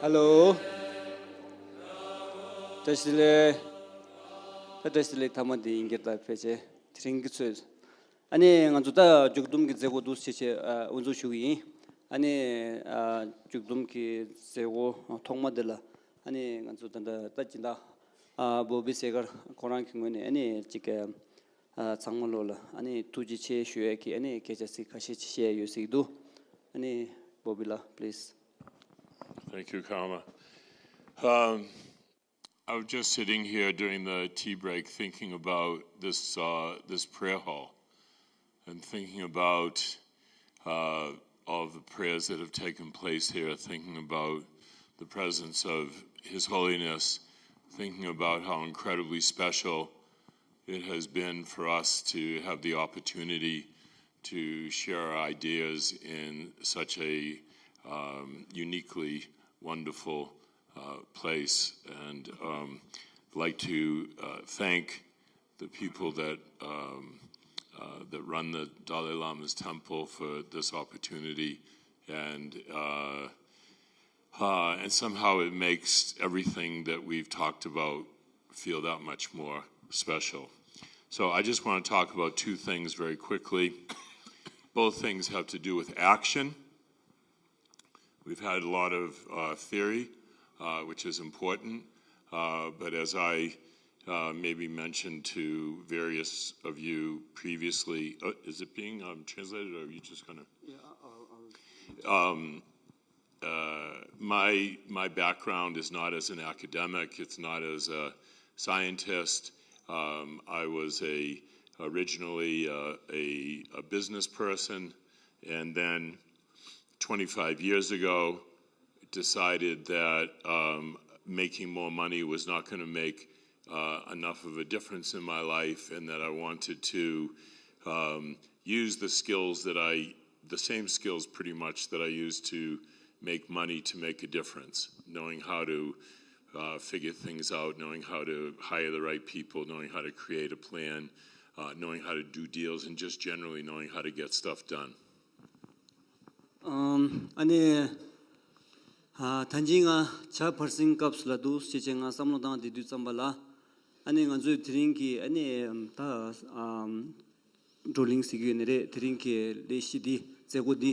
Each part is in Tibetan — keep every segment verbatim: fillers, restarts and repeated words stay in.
Hello. བཀྲ་ཤིས་བདེ་ལེགས། ད་བཀྲ་ཤིས་བདེ་ལེགས་མཐའ་མ་དེ་ཡིན་གྱི་ད་ཕལ་ཆེར་དེ་རིང་གི་ཚོད། ཨ་ནི་ང་ཚོ་ད་མཇུག་བསྡོམས་ཀྱི་མཛད་སྒོ་འདུག་སེ་བྱས་བྱས་ཨ་དབུ་འཛུགས་ཞུ་གི་ཡིན། ཨ་ནི་ཨ་མཇུག་བསྡོམས་ཀྱི་མཛད་སྒོ་ཐོག་མ་དེ་ལ་ཨ་ནི་ང་ཚོ་ད་ད་ད་སྦྱིན་བདག་ཨ་བོ་བི་སེ་གར་ཁོ་རང་གི་ངོས་ནས་ཨ་ནི་ཅིག་ཨ་ཚང་མ་ལོ་ལ་ཨ་ནི་ཐུགས་རྗེ་ཆེ་ཞུ་ཡས་ཀྱི་ཨ་ནི་སྐད་ཆ་ཚིག་ཁ་ཤས་ཅིག་བཤད་ཡོད་ཟེར་གྱི་འདུག་ཨ་ནི་བོ་བི་ལགས། Please. Thank you, Karma. Um, I was just sitting here during the tea break thinking about this, uh, this prayer hall and thinking about, uh, all the prayers that have taken place here, thinking about the presence of His Holiness, thinking about how incredibly special it has been for us to have the opportunity to share our ideas in such a, um, uniquely wonderful, uh, place. And, um, I'd like to, uh, thank the people that, um, uh, that run the Dalai Lama's temple for this opportunity. And, uh, uh, and somehow it makes everything that we've talked about feel that much more special. So I just want to talk about two things very quickly. Both things have to do with action. We've had a lot of, uh, theory, uh, which is important, uh, but as I, uh, maybe mentioned to various of you previously, uh, is it being, um, translated, or are you just gonna? Yeah, I'll, I'll... Um, uh, my, my background is not as an academic, it's not as a scientist. Um, I was a, originally a, a, a business person, and then twenty-five years ago, decided that, um, making more money was not gonna make, uh, enough of a difference in my life, and that I wanted to, um, use the skills that I, the same skills pretty much that I used to make money to make a difference. Knowing how to, uh, figure things out, knowing how to hire the right people, knowing how to create a plan, uh, knowing how to do deals, and just generally knowing how to get stuff done. ཨམ། ཨ་ནི། ཨ། ད་གིན་ང་ཇ་ཕར་ཕྱིན་སྐབས་སུ་ལ་འདུག་སེ་བྱས་ང་བསམ་བློ་བཏང་བསྡད་དུས་ཙམ་པ་ལ། ཨ་ནི་ང་ཚོས་དེ་རིང་གི་ཨ་ནི་ད་ཨམ། བགྲོ་གླེང་ཟེར་གྱི་ཡོད་ནི་རེད། དེ་རིང་གི་ལས་གཞི་འདི་མཛད་སྒོ་འདི་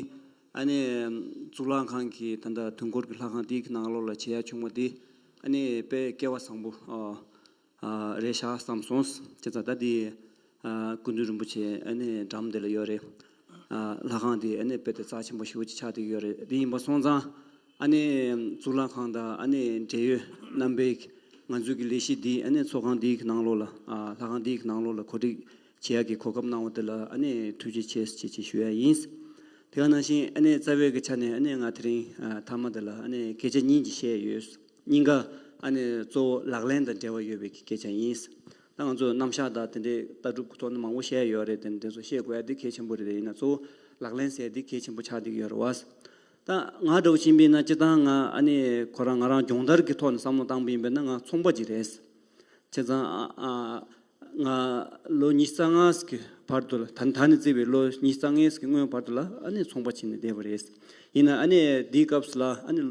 ཨ་ནི་གཙུག་ལག་ཁང་གི་ད་ལྟ་དུས་འཁོར་གྱི་ལྷ་ཁང་འདི་གི་ནང་ལོགས་ལ་བྱེད་ཡ་བྱུང་བ་འདི་ཨ་ནི་དཔེ་སྐལ་བ་བཟང་པོ། ཨ། ཨ། རེད་ཤག་བསམ་སོང་། བྱས་ཙང་ད་འདི། ཨ། སྐུ་མདུན་རིན་པོ་ཆེ་ཨ་ནི་འགྲམ་དེ་ལ་ཡོད་རེད། ཨ། ལྷ་ཁང་འདི་ཨ་ནི་དཔེ་དེ་རྩ་ཆེན་པོ་ཞེ་པོ་ཅིག་ཆགས་བསྡད་ཀྱི་ཡོད་རེད། དེ་ཡིན་པ་སོང་ཙང་ཨ་ནི་གཙུག་ལག་ཁང་དང་ཨ་ནི་འབྲེལ་ཡོད་རྣམ་པས་ང་ཚོའི་གི་ལས་གཞི་འདི་ཨ་ནི་ཚོགས་ཁང་འདིའི་གི་ནང་ལོགས་ལ། ཨ། ལྷ་ཁང་འདིའི་གི་ནང་ལོགས་ལ་གོ་སྒྲིག་བྱེད་ཡག་གི་གོ་སྐབས་གནང་བ་དེ་ལ་ཨ་ནི་ཐུགས་རྗེ་ཆེ་ཞེས་ཅིག་ཞུ་ཡ་ཡིན། དེ་ག་ནང་བཞིན་ཨ་ནི་རྩ་བའི་གི་ཆ་ནས་ཨ་ནི་ང་དེ་རིང་ཨ་མཐའ་མ་དེ་ལ་ཨ་ནི་སྐད་ཆ་གཉིས་ཅིག་བཤད་ཡོད། གཉིས་ཀ་ཨ་ནི་གཙོ་བོ་ལག་ལེན་དང་འབྲེལ་བ་ཡོད་པའི་གི་སྐད་ཆ་ཡིན། ད་ང་ཚོ་རྣམ་གཞག་དང་དེ་འདྲའི་ལྟ་གྲུབ་ཀྱི་ཐོག་ནས་མང་པོ་བཤད་ཡོད་རེད། དེ་འདྲ་ཚོ་བཤད་དགོས་ཡ་དེ་གལ་ཆེན་པོ་རེད། ཡིན་ན་གཙོ་བོ་ལག་ལེན་ཟེར་ཡ་དེ་གལ་ཆེན་པོ་ཆགས་བསྡད་ཀྱི་ཡོད་རེད་བ། ད་ང་འདྲ་བོ་ཕྱིན་པ་ཡིན་ན་སྤྱིར་བཏང་ང་ཨ་ནི་ཁོ་རང་ང་རང་སྦྱོང་བརྡར་གྱི་ཐོག་ནས་བསམ་བློ་བཏང་པ་ཡིན་པ་ཡིན་ན་ང་ཚོང་པ་ཅིག་རེད། བྱས་ཙང་ཨ་ཨ་ང་ལོ་ཉི་ཤུ་རྩ་ལྔ་གི་བར་དུ་ལ། ད་ད་ནས་བརྩིས་པའི་ལོ་ཉི་ཤུ་རྩ་ལྔའི་གི་སྔོན་བར་དུ་ལ་ཨ་ནི་ཚོང་པ་བྱས་ནས་བསྡད་པ་རེད། ཡིན་ན་ཨ་ནི་འདིའི་སྐབས་སུ་ལ་ཨ་ནི་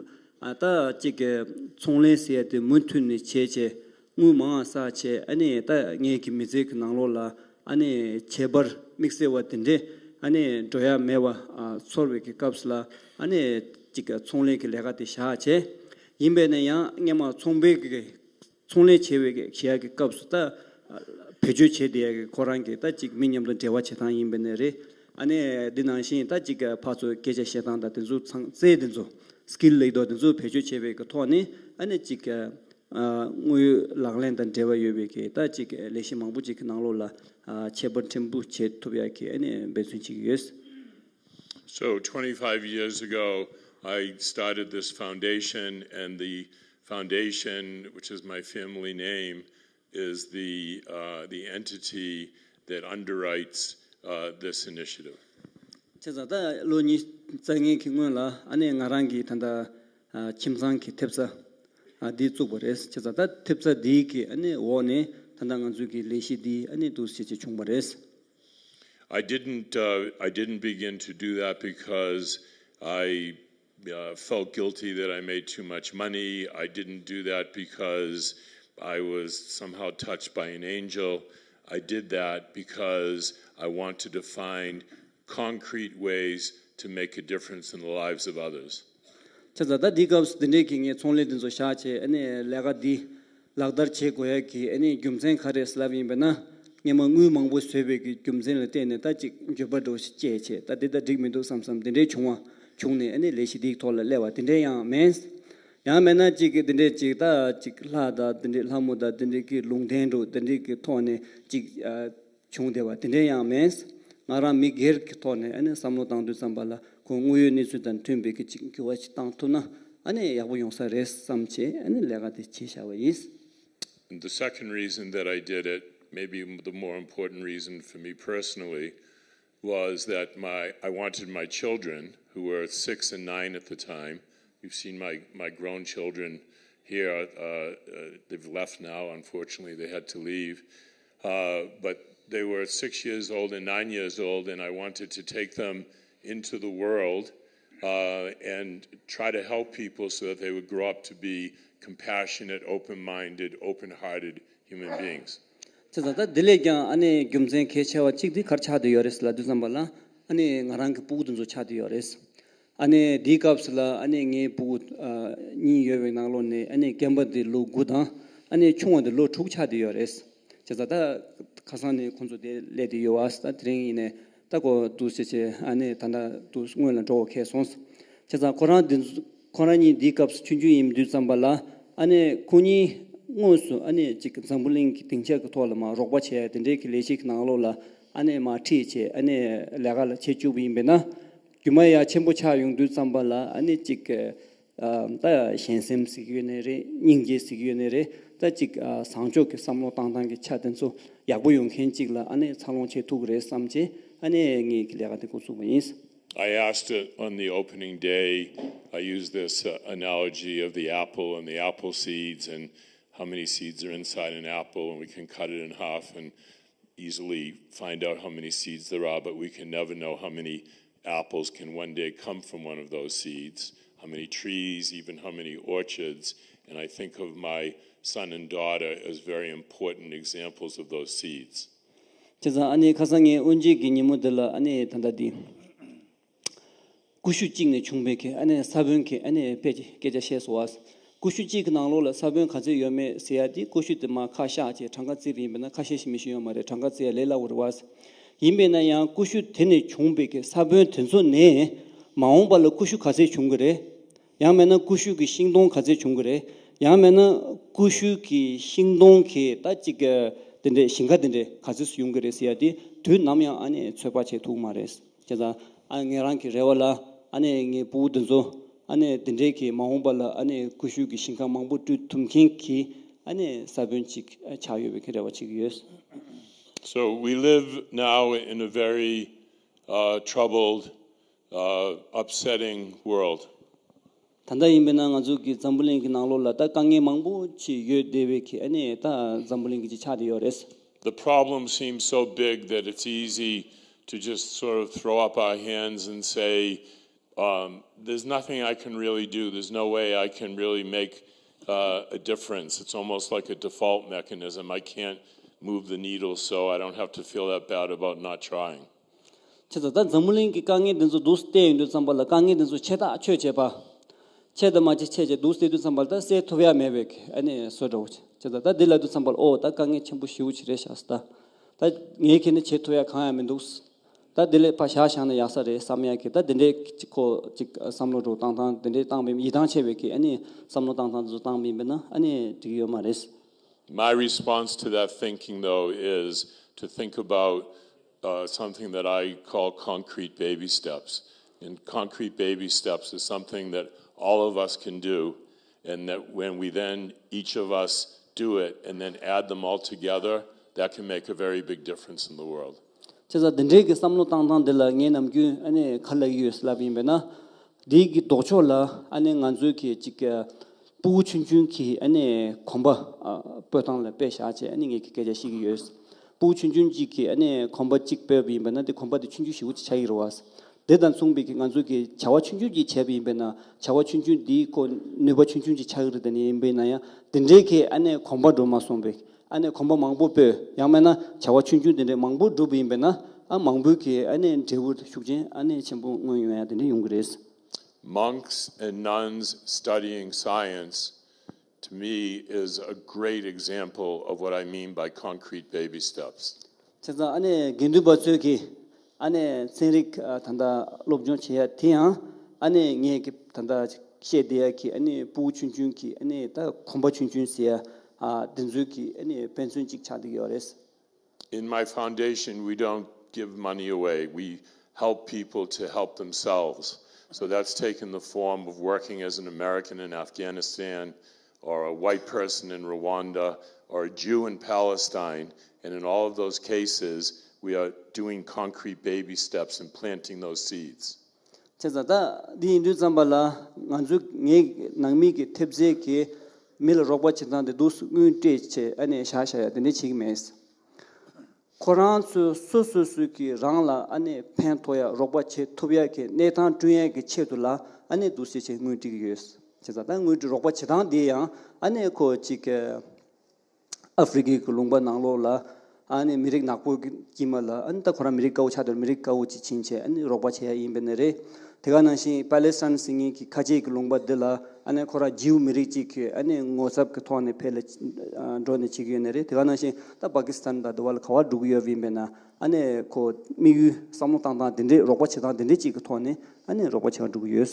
ཨ་ད་ཅིག་གི་ཚོང་ལས་ཟེར་ཡ་དེ་མུ་མཐུད་ནས་བྱས་བྱས་དངུལ་མང་བ་བསགས་བྱས། ཨ་ནི་ད་ངའི་གི་མི་ཚེ་གི་ནང་ལོགས་ལ་ཨ་ནི་ཁྱད་པར་དམིགས་བསལ་བ་དེ་འདྲས་ཨ་ནི་འགྲོ་ཡ་མེད་པ་ཨ་ཚོར་བའི་གི་སྐབས་སུ་ལ་ཨ་ནི་ཅིག་གི་ཚོང་ལས་ཀྱི་ལས་ཀ་དེ་བཞག་བྱས། ཡིན་པས་ན་ཡང་སྔན་མ་ཚོང་པའི་གི་ཚོང་ལས་བྱེད་པའི་གི་བྱེད་ཡ་གི་སྐབས་སུ་ད་བེད་སྤྱོད་བྱེད་བསྡད་ཡ་གི་ཁོ་རང་གི་ད་ཅིག་མི་མཉམ་དུ་འབྲེལ་བ་བྱེད་སྟངས་ཡིན་པས་ན་རེད། ཨ་ནི་འདི་ནང་བཞིན་ད་ཅིག་གི་ཕར་ཚུར་སྐད་ཆ་བཤད་སྟངས་དང་དེ་ཚོ་ཚང་རྩལ་དེ་ཚོ་སི་ཀིལ་ལབ་དོ་དེ་ཚོ་བེད་སྤྱོད་བྱེད་པའི་གི་ཐོག་ནས་ཨ་ནི་ཅིག་གི་ཨ་དངུལ་ལག་ལེན་དང་འབྲེལ་བ་ཡོད་པའི་གི་ད་ཅིག་གི་ལས་གཞི་མང་པོ་ཅིག་གི་ནང་ལོགས་ལ་ཨ་ཁྱད་པར་ཕྲན་བུ་བྱེད་ཐུབ་ཡ་གི་ཨ་ནི་འབད་བརྩོན་བྱེད་ཀྱི་ཡོད། So twenty-five years ago, I started this foundation, and the foundation, which is my family name, is the, uh, the entity that underwrites, uh, this initiative. བྱས་ཙང་ད་ལོ་ཉི་ཤུ་རྩ་ལྔའི་གི་སྔོན་ལ་ཨ་ནི་ང་རང་གི་ད་ལྟ་ཨ་ཁྱིམ་ཚང་གི་ཐེབས་རྩ་ཨ་འདི་བཙུགས་པ་རེད། བྱས་ཙང་ད་ཐེབས་རྩ་འདིའི་གི་ཨ་ནི་འོག་ནས་ད་ལྟ་ང་ཚོའི་གི་ལས་གཞི་འདི་ཨ་ནི་འདུག་སེ་བྱས་བྱུང་བ་རེད། I didn't, uh, I didn't begin to do that because I uh, felt guilty that I made too much money. I didn't do that because I was somehow touched by an angel. I did that because I wanted to find concrete ways to make a difference in the lives of others. བྱས་ཙང་ད་འདི་སྐབས་སུ་འདི་འདྲའི་གི་ངས་ཚོང་ལས་འདི་ཚོ་བཞག་བྱས་ཨ་ནི་ལས་ཀ་འདི་ལག་བསྟར་བྱེད་དགོས་ཡ་གི་ཨ་ནི་རྒྱུ་མཚན་ག་རེ་ཟེར་ལབ་ཡིན་པས་ན། སྔོན་མ་དངུལ་མང་པོ་བཟོས་པའི་གི་རྒྱུ་མཚན་ལ་བརྟེན་ནས་ད་ཅིག་འགྱོད་པ་འདྲ་བོ་ཞིག་སྐྱེས་བྱས། ད་འདི་ད་འགྲིག་མི་འདུག་བསམ་བསམ་འདི་འདྲའི་བྱུང་བ་བྱུང་ནས་ཨ་ནི་ལས་གཞི་འདིའི་ཐོག་ལ་སླེབས་པ་འདི་འདྲའི་ཡང་མིན། ཡང་མིན་ན་ཅིག་གི་འདི་འདྲའི་ཅིག་ད་ཅིག་ལྷ་དང་འདི་འདྲའི་ལྷ་མོ་དང་འདི་འདྲའི་གི་ལུང་བསྟན་འདྲ་བོ་འདི་འདྲའི་གི་ཐོག་ནས་ཅིག་ཨ། བྱུང་བསྡད་པ་དེ་འདྲའི་ཡང་མིན། ང་རང་མི་སྒེར་གྱི་ཐོག་ནས་ཨ་ནི་བསམ་བློ་བཏང་དུས་ཙམ་པ་ལ་ཁོང་དངོས་ཡོད་གནས་ཚུལ་དང་མཐུན་པའི་གི་ཅིག་འགྱུར་བ་ཞིག་བཏང་ཐུབ་ན་ཨ་ནི་ཡག་པོ་ཡོང་ས་རེད་བསམ་བྱས་ཨ་ནི་ལས་ཀ་དེ་བྱས་བཞག་པ་ཡིན། And the second reason that I did it, maybe the more important reason for me personally, was that my I wanted my children, who were six and nine at the time, you've seen my, my grown children here. Uh, uh, they've left now, unfortunately, they had to leave. Uh, but they were six years old and nine years old, and I wanted to take them into the world uh, and try to help people so that they would grow up to be compassionate, open minded, open hearted human beings. བྱས་ཙང་ད་དེ་ལས་ཀྱང་ཨ་ནི་རྒྱུ་མཚན་གལ་ཆེ་བ་གཅིག་དེ་ག་རེ་ཆགས་བསྡད་ཡོད་རེད་ལབ་དུས་ཙམ་པ་ལ་ཨ་ནི་ང་རང་གི་སྤུ་གུ་དེ་ཚོ་ཆགས་བསྡད་ཡོད་རེད། ཨ་ནི་དེའི་སྐབས་སུ་ལ་ཨ་ནི་ངའི་སྤུ་གུ་ཨ་གཉིས་ཡོད་པའི་ནང་ལོགས་ནས་ཨ་ནི་རྒན་པ་དེ་ལོ་དགུ་དང་ཨ་ནི་ཆུང་བ་དེ་ལོ་དྲུག་ཆགས་བསྡད་ཡོད་རེད། བྱས་ཙང་ད་ཁ་སང་ནས་ཁོང་ཚོ་དེ་སླེབས་བསྡད་ཡོད་པ། ད་དེ་རིང་ཡིན་ནས་ད་ཁོ་འདུག་སེ་བྱས་ཨ་ནི་ད་ལྟ་འདུག་སྔོན་ལ་འགྲོ་དགོས་ཁེལ་སོང་། བྱས་ཙང་ཁོ་རང་འདི་ཁོ་རང་གཉིས་འདིའི་སྐབས་སུ་ཆུང་ཆུང་ཡིན་དུས་ཙམ་པ་ལ་ཨ་ནི་ཁོ་གཉིས་དངོས་སུ་ཨ་ནི་ཅིག་འཛམ་བུ་གླིང་གི་སྡིངས་ཆ་གི་ཐོག་ལ་མར་རོགས་པ་བྱས་དེ་འདྲའི་གི་ལས་གཞི་གི་ནང་ལོགས་ལ་ཨ་ནི་མར་ཁྲིད་བྱས་ཨ་ནི་ལས་ཀ་ལ་བྱེད་བཅུག་པ་ཡིན་པས་ན། རྒྱུ་མ་ཡ་ཆེན་པོ་ཆགས་ཡོང་དུས་ཙམ་པ་ལ་ཨ་ནི་ཅིག་ཨ་ད་གཞན་སེམས་ཟེར་གྱི་ཡོད་ནའི་རེད། སྙིང་རྗེ་ཟེར་གྱི་ཡོད་ནའི་རེད། ད་ཅིག་ཨ་བཟང་ཕྱོགས་ཀྱི་བསམ་བློ་བཏང་སྟངས་ཀྱི་ཆ་དེ་ཚོ་ཡག་པོ་ཡོང་མཁན་ཅིག་ལ་ཨ་ནི་འཚར་ལོངས་བྱེད་ཐུབ་ཀྱི་རེད་བསམ་བྱས་ཨ་ནི་ངས་ཀྱི་ལས་ཀ་དེ་འགོ་བཙུགས་པ་ཡིན། I asked it on the opening day. I used this uh, analogy of the apple and the apple seeds and how many seeds are inside an apple, and we can cut it in half and easily find out how many seeds there are, but we can never know how many apples can one day come from one of those seeds, how many trees, even how many orchards. And I think of my son and daughter as very important examples of those seeds. བྱས་ཙང་ཨ་ནི་ཁ་སང་ངའི་དབུ་འབྱེད་ཀྱི་ཉིན་མོ་འདི་ལ་ཨ་ནི་ད་ལྟ་འདི། ཀུ་ཤུ་གཅིག་ནས་བྱུང་བའི་གི་ཨ་ནི་ས་བོན་གྱི་ཨ་ནི་དཔེ་ཅིག་སྐད་ཆ་བཤད་སོང་བ། ཀུ་ཤུ་གཅིག་གི་ནང་ལོགས་ལ་ས་བོན་ག་ཚོད་ཡོད་མེད་ཟེར་ཡ་དེ་ཀུ་ཤུ་དེ་མར་ཁ་བཤགས་བྱས་གྲངས་ཀ་བརྩིས་པ་ཡིན་པ་ན་ཁ་ཤས་ཤིག་མི་ཤེས་ཡོད་མ་རེད། གྲངས་ཀ་བརྩི་ཡ་ལས་སླ་བོ་རེད་བ། ཡིན་པས་ན་ཡང་ཀུ་ཤུ་དེ་ནས་བྱུང་བའི་གི་ས་བོན་དེ་ཚོ་ནས་མ་འོངས་པ་ལ་ཀུ་ཤུ་ག་ཚོད་བྱུང་གི་རེད། ཡང་མིན་ན་ཀུ་ཤུ་གི་ཤིང་སྡོང་ག་ཚོད་བྱུང་གི་རེད། ཡང་མིན་ན་ཀུ་ཤུ་གི་ཤིང་སྡོང་གི་ད་ཅིག་དེ་འདྲའི་ཞིང་ཁ་དེ་འདྲའི་ག་ཚོད་ཡོང་གི་རེད་ཟེར་ཡ་དེ་དུས་ནམ་ཡང་ཨ་ནི་ཚོད་དཔག་བྱེད་ཐུབ་མ་རེད། བྱས་ཙང་ཨ་ངེད་རང་གི་རེ་བ་ལ་ཨ་ནི་ངའི་སྤུ་གུ་འདི་ཚོ་ཨ་ནི་དེ་འདྲའི་གི་མ་འོངས་པ་ལ་ཨ་ནི་ཀུ་ཤུ་གི་ཞིང་ཁ་མང་པོ་སྤྲུལ་ཐུབ་མཁན་གྱི་ཨ་ནི་ས་བོན་ཅིག་ཆགས་ཡོད་པའི་གི་རེ་བ་བྱེད་ཀྱི་ཡོད། So we live now in a very uh, troubled, uh, upsetting world. ད་ལྟ་ཡིན་པས་ན་ང་ཚོ་གི་འཛམ་བུ་གླིང་གི་ནང་ལོགས་ལ་ད་དཀའ་ངལ་མང་པོ་ཅིག་ཡོད་བསྡད་པའི་གི་ཨ་ནི་ད་འཛམ་བུ་གླིང་གི་ཅིག་ཆགས་བསྡད་ཡོད་རེད། The problem seems so big that it's easy to just sort of throw up our hands and say, um, there's nothing I can really do. There's no way I can really make uh, a difference. It's almost like a default mechanism. I can't move the needle, so I don't have to feel that bad about not trying. བྱས་ཙང་ད་འཛམ་བུ་གླིང་གི་དཀའ་ངལ་འདི་ཚོ་འདུག་སེ་བལྟས་ཡོང་དུས་ཙམ་པ་ལ་དཀའ་ངལ་འདི་ཚོ་ཆེ་ཐག་ཆོད་བྱས་པ། ཆེ་དང་མ་ཆེ་ཆེ་བྱས་འདུག་སེ་བལྟས་དུས་ཙམ་པ་ལ་ད་སེལ་ཐུབ་ཡ་མེད་པའི་ཨ་ནི་བཟོ་འདྲ་བོ་བྱས་ཙང་ད་འདི་ལབ་དུས་ཙམ་པ་ལ་ཨོ་ད་དཀའ་ངལ་ཆེན་པོ་ཞེ་པོ་ཅིག་རེད་ཤག་ཟེར། ད་ད་ངས་ཁྱེད་ནི་བྱེད་ཐུབ་ཡ་གང་ཡང་མི་འདུག་ད་འདི་ལས་ཕར་བཞག་བཞག་ན་ཡག་ས་རེད་བསམ་ཡ་གི་ད་འདི་འདྲའི་ཅིག་ཁོ་ཅིག་བསམ་བློ་འགྲོ་བཏང་སྟངས་འདི་འདྲའི་བཏང་བའི་ཡིད་ཐང་ཆད་པའི་གི་ཨ་ནི་བསམ་བློ་བཏང་སྟངས་འདི་ཚོ་བཏང་བ་ཡིན་པས་ན་ཨ་ནི་འགྲིག་གི་ཡོད་མ་རེད། My response to that thinking, though, is to think about uh, something that I call concrete baby steps. And concrete baby steps is something that all of us can do, and that when we then, each of us, do it and then add them all together, that can make a very big difference in the world. བྱས་ཙང་འདི་འདྲའི་གི་བསམ་བློ་བཏང་སྟངས་འདི་ལ་ངས་ནམ་རྒྱུན་ཨ་ནི་ག་ལབ་ཀྱི་ཡོད་ལབ་ཡིན་པས་ན། འདིའི་གི་ལྡོག་ཕྱོགས་ལ་ཨ་ནི་ང་ཚོའི་གི་ཅིག་སྤུ་གུ་ཆུང་ཆུང་གི་ཨ་ནི་གོམ་པ་སྤོས་སྟངས་ལ་དཔེ་བཞག་བྱས་ཨ་ནི་ངས་ཀྱི་སྐད་ཆ་བཤད་ཀྱི་ཡོད། སྤུ་གུ་ཆུང་ཆུང་གཅིག་གིས་ཨ་ནི་གོམ་པ་གཅིག་སྤོས་པ་ཡིན་པས་ན་དེ་གོམ་པ་དེ་ཆུང་ཆུང་ཞེ་པོ་ཅིག་ཆགས་ཀྱི་རེད་བ། དེ་དང་མཚུངས་པའི་གི་ང་ཚོ་གི་བྱ་བ་ཆུང་ཆུང་ཅིག་བྱས་པ་ཡིན་པས་ན། བྱ་བ་ཆུང་ཆུང་འདིའི་ཁོ་ནུས་པ་ཆུང་ཆུང་ཅིག་ཆགས་ཀྱི་རེད། དེ་ནས་ཡིན་པས་ན་ཡང་དེ་འདྲའི་གི་ཨ་ནི་གོམ་པ་འགྲོ་མ་སོང་བས། ཨ་ནི་གོམ་པ་མང་པོ་སྤོས། ཡང་མིན་ན་བྱ་བ་ཆུང་ཆུང་དེ་འདྲའི་མང་པོ་བསྒྲུབས་པ་ཡིན་པས་ན། ཨ་མང་པོའི་གི་ཨ་ནི་འབྲས་བུ་ཤུགས་ཆེན་ཨ་ནི་ཆེན་པོ་མངོན་ཡོང་ཡ་དེ་འདྲ་ཡོང་གི་རེད། Monks and nuns studying science, to me, is a great example of what I mean by concrete baby steps. བྱས་ཙང་ཨ་ནི་དགེ་འདུན་པ་ཚོས་ཀྱིས་ཨ་ནི་ཚན་རིག་ཨ་ད་ལྟ་སློབ་སྦྱོང་བྱེད་ཡ་དེ་ཡང་ཨ་ནི་ངས་ཀྱི་ད་ལྟ་བཤད་བསྡད་ཡ་གི་ཨ་ནི་ཕྲུ་གུ་ཆུང་ཆུང་གི་ཨ་ནི་ད་གོམ་པ་ཆུང་ཆུང་ཟེར་ཡ་ཨ་དེ་ཚོའི་གི་ཨ་ནི་དཔེ་མཚོན་གཅིག་ཆགས་བསྡད་ཀྱི་ཡོད་རེད། In my foundation, we don't give money away. We help people to help themselves. So that's taken the form of working as an American in Afghanistan, or a white person in Rwanda, or a Jew in Palestine. And in all of those cases, we are doing concrete baby steps and planting those seeds. བྱས་ཙང་ད་འདི་ཡིན་དུས་ཙམ་པ་ལ་ང་ཚོ་ངའི་ནང་མི་གི་ཐེབས་རྩའི་གི་མི་ལ་རོགས་པ་བྱེད་སྟངས་དེ་འདུག་སེ་དངུལ་སྤྲད་བྱས་ཨ་ནི་བཞག་བཞག་ཡ་དེ་འདྲ་བྱེད་ཀྱི་མེད། ཁོ་རང་ཚོས་སོ་སོ་སོ་གི་རང་ལ་ཨ་ནི་ཕན་ཐོགས་ཡ་རོགས་པ་བྱེད་ཐུབ་ཡ་གི་གནས་སྟངས་བསྐྲུན་ཡ་གི་ཆེད་དུ་ལ་ཨ་ནི་འདུག་སེ་བྱས་དངུལ་སྤྲད་ཀྱི་ཡོད། བྱས་ཙང་ད་དངུལ་སྤྲད་རོགས་པ་བྱེད་སྟངས་དེ་ཡང་ཨ་ནི་ཁོ་ཅིག་ཨ་ཧྥེ་རི་ཀའི་གི་ལུང་པ་ནང་ལོགས་ལ་ཨ་ནི་མི་རིགས་ནག་པོ་གི་དཀྱིལ་མ་ལ་ཨ་ནི་ད་ཁོ་རང་མི་རིགས་དཀར་པོ་ཆགས་དུས་མི་རིགས་དཀར་པོ་ཅིག་ཕྱིན་བྱས་ཨ་ནི་རོགས་པ་བྱེད་ཡ་ཡིན་པ་ནི་རེད། དེ་ག་ནང་བཞིན་པ་ལེ་སི་ཐན་ཟེར་མཁན་གྱི་ཁ་ཆེ་གི་ལུང་པ་འདི་ལ་ཨ་ནི་ཁོ་རང་ཇིའུ་མི་རིགས་གཅིག་གི་ཨ་ནི་ངོ་ཚབ་ཀྱི་ཐོག་ནས་ཕེབས་ལ་ཨ་འགྲོ་ནས་བྱེད་ཀྱི་ཡོད་ནི་རེད། དེ་ག་ནང་བཞིན་ད་པ་ཀི་སི་ཐན་དང་དེ་བ་ལ་ག་བ་འགྲོ་གི་ཡོད་པ་ཡིན་པས་ན་ཨ་ནི་ཁོ་དམིགས་ཡུལ་བསམ་བློ་བཏང་སྟངས་དེ་འདྲའི་རོགས་པ་བྱེད་སྟངས་དེ་འདྲའི་གཅིག་གི་ཐོག་ནས་ཨ་ནི་རོགས་པ་བྱེད་ག་འགྲོ་གི་ཡོད།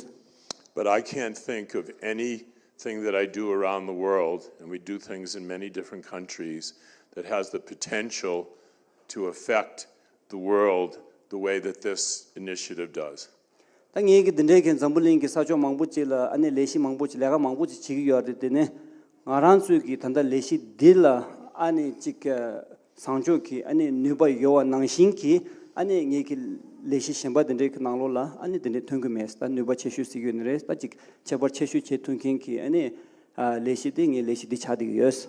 But I can't think of anything that I do around the world, and we do things in many different countries, that has the potential to affect the world the way that this initiative does. ད་ངས་ཀྱི་འདི་འདྲའི་གི་འཛམ་བུ་གླིང་གི་ས་ཕྱོགས་མང་པོ་ཅིག་ལ་ཨ་ནི་ལས་གཞི་མང་པོ་ཅིག་ལས་ཀ་མང་པོ་ཅིག་བྱེད་ཀྱི་ཡོད་རེད། དེ་ནས་ང་རང་ཚོས་ཀྱི་ད་ལྟ་ལས་གཞི་འདི་ལ་ཨ་ནི་ཅིག་བཟང་ཕྱོགས་ཀྱི་ཨ་ནི་ནུས་པ་ཡོད་པ་ནང་བཞིན་གྱི་ཨ་ནི་ངས་ཀྱི་ལས་གཞི་གཞན་པ་འདི་འདྲའི་གི་ནང་ལོགས་ལ་ཨ་ནི་འདི་འདྲའི་ཐོན་གྱི་མེད། ད་ནུས་པ་ཆེ་ཤོས་ཟེར་གྱི་ཡོད་ནི་རེད། ད་ཅིག་ཁྱད་པར་ཆེ་ཤོས་བྱེད་ཐུབ་མཁན་གྱི་ཨ་ནི་ཨ་ལས་གཞི་དེ་ངའི་ལས་གཞི་འདི་ཆགས་བསྡད་ཀྱི་ཡོད།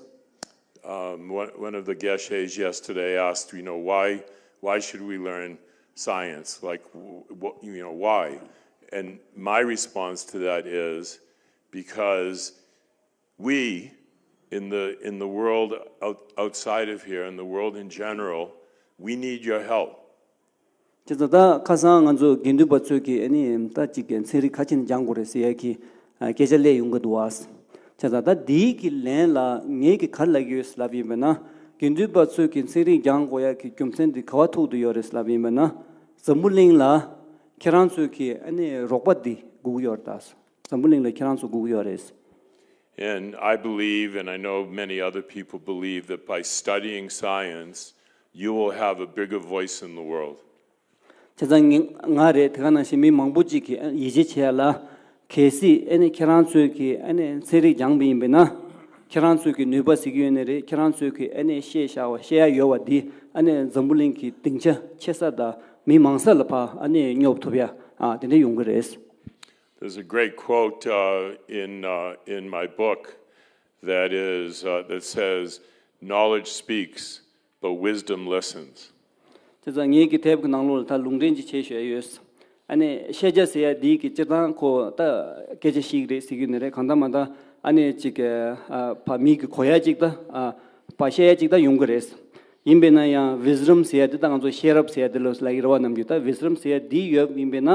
Um, one, one of the Geshes yesterday asked, you know, why, why should we learn science? Like, what, you know, why? And my response to that is because we, in the, in the world out, outside of here, in the world in general, we need your help. བྱས་ཙང་ད་ཁ་སང་ང་ཚོ་དགེ་འདུན་པ་ཚོས་ཀྱིས་ཨ་ནི་ད་ཅིག་གི་ཚན་རིག་ག་ཅིག་ནས་སྦྱང་དགོས་རེད་ཟེར་ཡ་གི་ཨ་སྐད་ཆ་སླེབས་ཡོང་གི་འདུག་བ། བྱས་ཙང་ད་འདིའི་གི་ལན་ལ་ངས་ཀྱི་ག་རེ་ལབ་ཀྱི་ཡོད་ཟེར་ལབ་ཡིན་པ་ན། དགེ་འདུན་པ་ཚོས་ཀྱི་ཚན་རིག་སྦྱང་དགོས་ཡ་གི་རྒྱུ་མཚན་འདི་ག་བ་ཐུག་བསྡད་ཡོད་རེད་ཟེར་ལབ་ཡིན་པ་ན། འཛམ་བུ་གླིང་ལ་ཁྱེད་རང་ཚོས་ཀྱི་ཨ་ནི་རོགས་པ་འདི་དགོས་ཀྱི་ཡོད་རེད་ད། འཛམ་བུ་གླིང་ལ་ཁྱེད་རང་ཚོ་དགོས་ཀྱི་ཡོད་རེད། And I believe, and I know many other people believe, that by studying science, you will have a bigger voice in the world. བྱས་ཙང་ང་ང་རེད། དེ་ག་ནང་བཞིན་མི་མང་པོ་ཅིག་གིས་ཡིད་ཆེས་བྱེད་ཡ་ལ། གལ་སྲིད་ཨ་ནི་ཁྱེད་རང་ཚོས་ཀྱིས་ཨ་ནི་ཚན་རིག་སྦྱངས་པ་ཡིན་པས་ན། ཁྱེད་རང་ཚོས་ཀྱི་ནུས་པ་ཟེར་གྱི་ཡོད་ནི་རེད། ཁྱེད་རང་ཚོས་ཀྱིས་ཨ་ནི་བཤད་བཞག་པ་བཤད་ཡ་ཡོད་པ་འདི་ཨ་ནི་འཛམ་བུ་གླིང་གི་སྡིངས་ཆ་ཆེ་ས་དང་མི་མང་ས་ལ་ཕར་ཨ་ནི་སྙོབ་ཐུབ་ཡ་ཨ་དེ་འདྲ་ཡོང་གི་རེད། There's a great quote uh, in, uh, in my book that is, uh, that says, knowledge speaks, but wisdom listens. དེ་ཙང་ངེད་ཀྱི་དེབ་ཀྱི་ནང་ལོགས་ལ་ད་ལུང་འདྲེན་ཅིག་བྱས་ཞུ་ཡ་ཡོད། ཨ་ནི་ཤེས་བྱ་ཟེར་ཡ་འདི་གི་སྤྱིར་བཏང་ཁོ་ད་སྐད་ཆ་ཞིག་རེད་ཟེར་གྱི་ནི་རེད། གང་ལྟར་མ་ལྟར་ཨ་ནི་ཅིག་ཨ་ཕ་མིག་གི་གོ་ཡ་ཅིག་ད་ཨ་ཕ་ཤེས་ཡ་ཅིག་ད་ཡོང་གི་རེད། ཡིན་པས་ན་ཡང་wisdom ཟེར་ཡ་འདི་ད་ང་ཚོ་ཤེས་རབ་ཟེར་ཡ་འདི་ལ་ལ་ཡི་ར་བ་རྣམས་ཀྱི་ད་wisdom ཟེར་ཡ་འདི་ཡོད་ཡིན་པས་ན་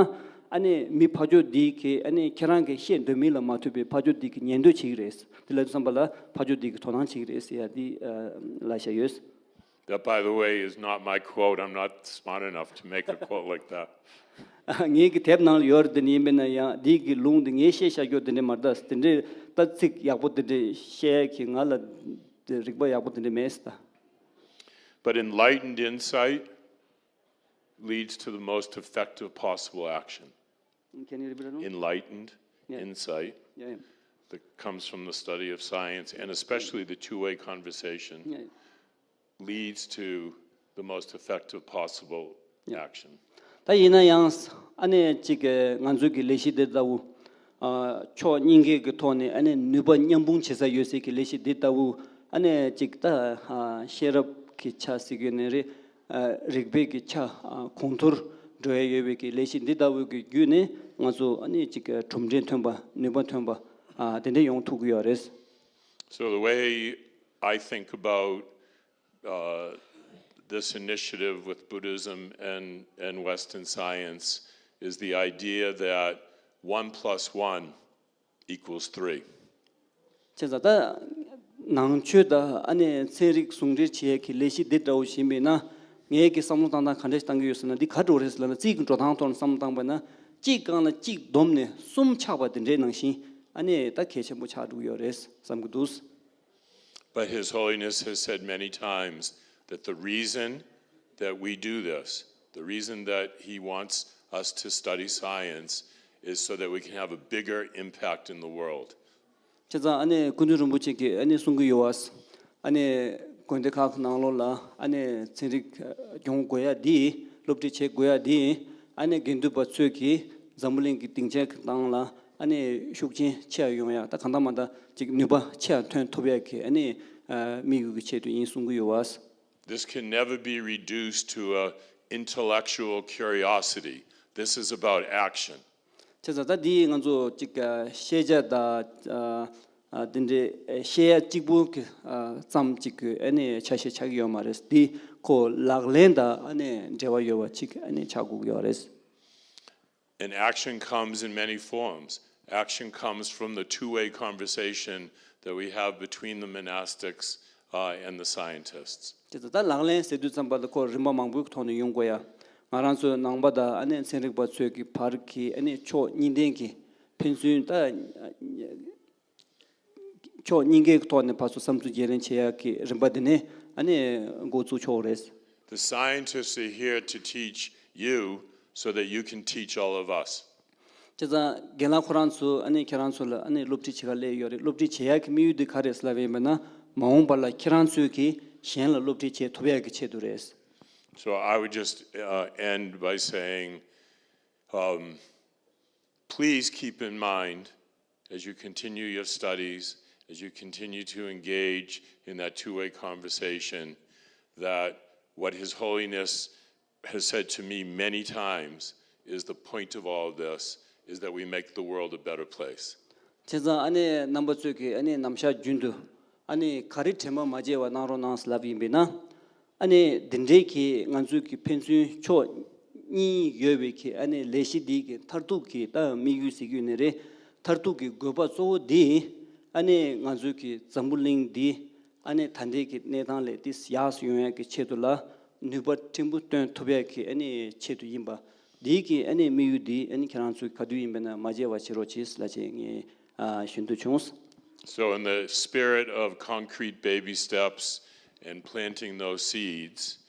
ཨ་ནི་མི་ཕ་ཕྱོགས་འདི་གི་ཨ་ནི་ཁྱེད་རང་གི་ཤེས་འདོད་མི་ལ་མ་ཐུབ་པའི་ཕ་ཕྱོགས་འདི་གི་ཉན་འདོད་བྱེད་ཀྱི་རེད། འདི་ལ་བསམ་པ་ལ་ཕ་ཕྱོགས་འདི་གི་དོ་སྣང་བྱེད་ཀྱི་རེད་ཟེར་ཡ་འདི་ལ་བཤད་ཡོད། That, by the way, is not my quote. I'm not smart enough to make a quote like that. ངེད་ཀྱི་དེབ་ནང་ལ་ཡོད་རེད། དེ་ནི་ཡིན་པས་ན་ཡང་འདི་གི་ལུང་འདི་ངས་བཤད་བཞག་རྒྱུ་དེ་འདྲ་མ་རེད། དེ་འདྲའི་ད་ཚིག་ཡག་པོ་དེ་འདྲ་བཤད་ཡ་གི་ང་ལ་རིག་པ་ཡག་པོ་དེ་འདྲ་མེད་ད། But enlightened insight leads to the most effective possible action. Can you repeat it? Enlightened yeah. insight yeah, yeah. that comes from the study of science and especially the two-way conversation yeah. leads to the most effective possible yeah. action. ད་ཡིན་ན་ཡང་ཨ་ནི་གཅིག་གི་ང་ཚོའི་གི་ལས་གཞི་དེ་ལྟ་བུ་ཕྱོགས་གཉིས་ཀའི་གི་ཐོག་ནས་ཨ་ནི་ནུས་པ་མཉམ་སྤུངས་བྱེད་ས་ཡོད་སའི་གི་ལས་གཞི་དེ་ལྟ་བུ་ཨ་ནི་གཅིག་ད་ཤེས་རབ་ཀྱི་ཆ་ཟེར་གི་ནི་རེད། རིག་པའི་གི་ཆ་གོང་མཐོར་ འགྲོ་ཡ་ཡོད་པའི་གི་ལས་གཞི་འདི་ལྟ་བུ་གི་བརྒྱུད་ནས་ང་ཚོ་ཨ་ནི་ཅིག་གྲུབ་འབྲས་ཐོན་པ་ནུས་པ་ཐོན་པ་ཨ་དེ་འདྲ་ཡོང་ཐུབ་ཀྱི་ཡོད་རེད། So the way I think about uh, this initiative with Buddhism and, and Western science is the idea that one plus one equals three. བྱས་ཙང་ད་ནང་ཆོས་དང་ཨ་ནི་ཚན་རིག་ཟུང་འབྲེལ་བྱེད་ཡས་ཀྱི་ལས་གཞི་འདི་འདྲ་བོ་ཞིག་ཡིན་པས་ན། ངའི་གི་བསམ་བློ་བཏང་སྟངས་ག་འདྲ་ཞིག་བཏང་གི་ཡོད་ཟེར་ན། འདི་ག་འདྲ་བོ་རེད་ཟེར་ལབ་ན། རྩིས་ཀྱི་འགྲོ་སྟངས་ཐོག་ནས་བསམ་བློ་བཏང་པ་ན། གཅིག་སྒང་ལ་གཅིག་བསྡོམས་ནས་གསུམ་ཆགས་པ་དེ་འདྲའི་ནང་བཞིན་ཨ་ནི་ད་གལ་ཆེན་པོ་ཆགས་འགྲོ་གི་ཡོད་རེད་བསམ་གྱི་འདུག But His Holiness has said many times that the reason that we do this, the reason that He wants us to study science, is so that we can have a bigger impact in the world. བྱས་ཙང་ཨ་ནི་སྐུ་མདུན་རིན་པོ་ཆེ་གིས་ཨ་ནི་གསུང་གི་ཡོད་པ། ཨ་ནི་དགོན་སྡེ་ཁག་གི་ནང་ལོགས་ལ་ཨ་ནི་ཚན་རིག་སྦྱོང་དགོས་ཡ་འདི། སློབ་ཁྲིད་བྱེད་དགོས་ཡ་འདི། ཨ་ནི་དགེ་འདུན་པ་ཚོས་ཀྱིས་འཛམ་བུ་གླིང་གི་སྡིངས་ཆའི་སྟེང་ལ་ཨ་ནི་ཤུགས་རྐྱེན་ཆེ་བ་ཡོང་ཡ། ད་གང་ལྟར་མ་ད་ཅིག་ནུས་པ་ཆེ་བ་ཐོན་ཐུབ་ཡ་གི་ཨ་ནི་དམིགས་ཡུལ་གྱི་ཆེད་དུ་ཡིན་གསུང་གི་ཡོད་པ། This can never be reduced to a intellectual curiosity. This is about action. བྱས་ཙང་ད་འདི་ང་ཚོ་ཅིག་ཤེས་བྱ་དང་འདི་འདྲའི་ཤེས་ཡ་གཅིག་པུ་གི་ཙམ་ཅིག་གི་ཨ་ནི་ཆ་ཤས་ཆགས་ཀྱི་ཡོད་མ་རེད། འདི་ཁོ་ལག་ལེན་དང་ཨ་ནི་འབྲེལ་བ་ཡོད་པ་ཅིག་ཨ་ནི་ཆགས་དགོས་ཀྱི་ཡོད་རེད། And action comes in many forms. Action comes from the two way conversation that we have between the monastics uh, and the scientists. དེ་ད་ལག་ལེན་ཟེར་དུས་ཙམ་པ་ལ་ཁོ་རིམ་པ་མང་པོའི་ཐོག་ནས་ཡོང་དགོས་ཡ། ང་རང་ཚོའི་ནང་པ་དང་ཨ་ནེ་ཚན་རིག་པ་ཚོའི་གི་བར་གྱི་ཨ་ནེ་ཕྱོགས་གཉིས་ལྡན་གྱི་ཕན་ཚུན་ད་ཕྱོགས་གཉིས་ཀའི་ཐོག་ནས་ཕར་ཚུར་བསམ་ཚུལ་བརྗེ་ལེན་བྱེད་ཡ་གི་རིམ་པ་དེ་ནས་ཨ་ནེ་འགོ་བཙུགས་ཆོག་རེད། The scientists are here to teach you so that you can teach all of us. བྱས་ཙང་རྒན་ལགས་ཁོ་རང་ཚོ་ཨ་ནི་ཁྱེད་རང་ཚོ་ལ་ཨ་ནི་སློབ་ཁྲིད་བྱེད་ག་སླེབས་ཡོད་རེད། སློབ་ཁྲིད་བྱེད་ཡག་གི་དམིགས་ཡུལ་དེ་ག་རེད་ཟེར་ལབ་པ་ཡིན་པ་ན། མ་འོངས་པ་ལ་ཁྱེད་རང་ཚོས་ཀྱིས་གཞན་ལ་སློབ་ཁྲིད་བྱེད་ཐུབ་ཡག་གི་ཆེད་དུ་རེད། So I would just uh, end by saying um, please keep in mind as you continue your studies, as you continue to engage in that two way conversation, that what His Holiness has said to me many times is the point of all this is that we make the world a better place. བྱས་ཙང་ཨ་ནེ་རྣམ་པ་ཚོས་ཀྱིས་ཨ་ནེ་ནམ་ཞག་རྒྱུན་དུ་ཨ་ནེ་ག་རེ་དྲན་པ་མ་བརྗེད་པ་གནང་རོགས་གནང་ཟེར་ལབ་ཡིན་པས་ན། ཨ་ནེ་འདི་འདྲའི་གི་ང་ཚོའི་གི་ཕན་ཚུན་ཕྱོགས་གཉིས་ཡོད་པའི་གི་ཨ་ནེ་ལས་གཞི་འདིའི་གི་མཐར་ཐུག་གི་ད་དམིགས་ཡུལ་ཟེར་རྒྱུ་ནི་རེད། མཐར་ཐུག་གི་དགོས་པ་གཙོ་བོ་འདི་ཨ་ནེ་ང་ཚོའི་གི་འཛམ་བུ་གླིང་འདི། ཨ་ནི་ད་ལྟའི་གི་གནས་སྟངས་ལས་ཏིས་ཡག་སུ་ཡོང་ཡག་གི་ཆེད་དུ་ལ་ནུས་པ་ཕྲན་བུ་བཏོན་ཐུབ་ཡག་གི་ཨ་ནི་ཆེད་དུ་ཡིན་པ། འདིའི་གི་ཨ་ནི་དམིགས་ཡུལ་འདི་ཨ་ནི་ཁྱེད་རང་ཚོས་ག་དུས་ཡིན་པ་ན་མ་བརྗེད་པ་བྱེད་རོགས་གྱིས་ལ་བྱས་ངས་ཨ་ཞུ་འདོད་བྱུང་། So in the spirit of concrete baby steps and planting those seeds,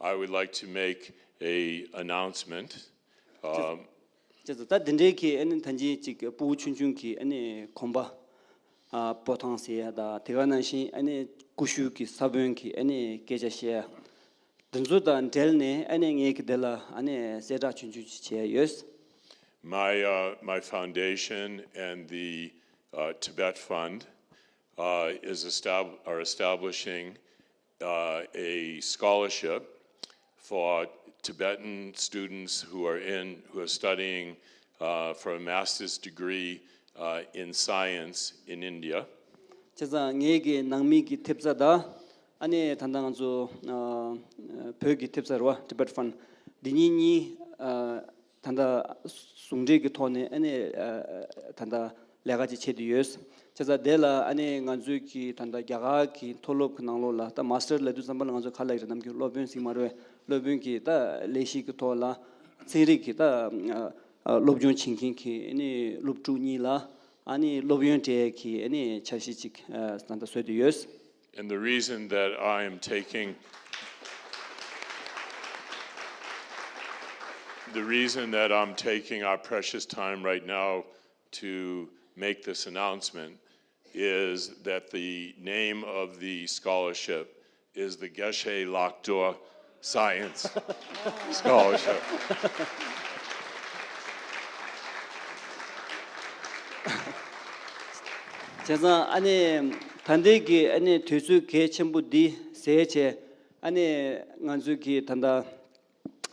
I would like to make a announcement. Um, བྱས་ཙང་ད་འདི་འདྲའི་གི་ཨ་ནི་ད་ཅི་ཅིག་སྤུ་གུ་ཆུང་ཆུང་གི་ཨ་ནི་གོམ་པ་ཨ་སྤོ་ཐངས་ཟེར་ཡ་དང་དེ་ག་ནང་བཞིན་ཨ་ནི་ཀུ་ཤུ་གི་ས་བོན་གི་ཨ་ནི་སྐད་ཆ་བཤད་ཡ། འདི་ཚོ་དང་འབྲེལ་ནས་ཨ་ནི་ངས་ཀྱི་དེ་ལ་ཨ་ནི་གསལ་བསྒྲགས་ཆུང་ཆུང་ཅིག་བྱས་ཡོད། My, uh, my foundation and the uh, Tibet Fund uh, is estab- are establishing uh, a scholarship for Tibetan students who are in who are studying uh, for a master's degree uh, in science in India. བྱས་ཙང་ངའི་གི་ནང་མི་གི་ཐེབས་རྩ་དང་ཨ་ནི་ད་ལྟ་ང་ཚོ་ཨ་བོད་ཀྱི་ཐེབས་རྩ་རེད་བ། Tibet Fund འདི་གཉིས་གཉིས་ཨ་ད་ལྟ་ཟུང་འབྲེལ་གྱི་ཐོག་ནས་ཨ་ནི་ཨ་ད་ལྟ་ལས་ཀ་ཅིག་བྱེད་དུ་ཡོད། བྱས་ཙང་དེ་ལ་ཨ་ནི་ང་ཚོའི་གི་ད་ལྟ་རྒྱ་གར་གྱི་མཐོ་སློབ་ཀྱི་ནང་ལོགས་ལ་ད་མ་སི་ཊར་ལབ་དུས་ཙམ་པ་ལ་ང་ཚོ་ག་ལབ་ཀྱི་རེད། ནམ་རྒྱུན་སློབ་དཔོན་ཟེར་མ་རེད། སློབ་དཔོན་གྱི་ད་ལས་གཞི་གི་ཐོག་ལ་ཚན་རིག་གི་ད་ཨ་སློབ་སྦྱོང་བྱེད་མཁན་གྱི་ཨ་ནི་སློབ་ཕྲུག་གཉིས་ལ་ཨ་ནི་སློབ་ཡོན་སྤྲད་ཡས་ཀྱི་ཨ་ནི་འཆར་གཞི་ཅིག་ཨ་ད་ལྟ་བཟོས་བསྡད་ཡོད། And the reason that I am taking the reason that I'm taking our precious time right now to make this announcement is that the name of the scholarship is the Geshe Lakdor Science Scholarship. བྱས་ཙང་ཨ་ནི་ད་ལྟའི་གི་ཨ་ནི་དུས་ཚོད་གལ་ཆེན་པོ་འདི་ཟད་བྱས་ཨ་ནི་ང་ཚོའི་གི་ད་ལྟ་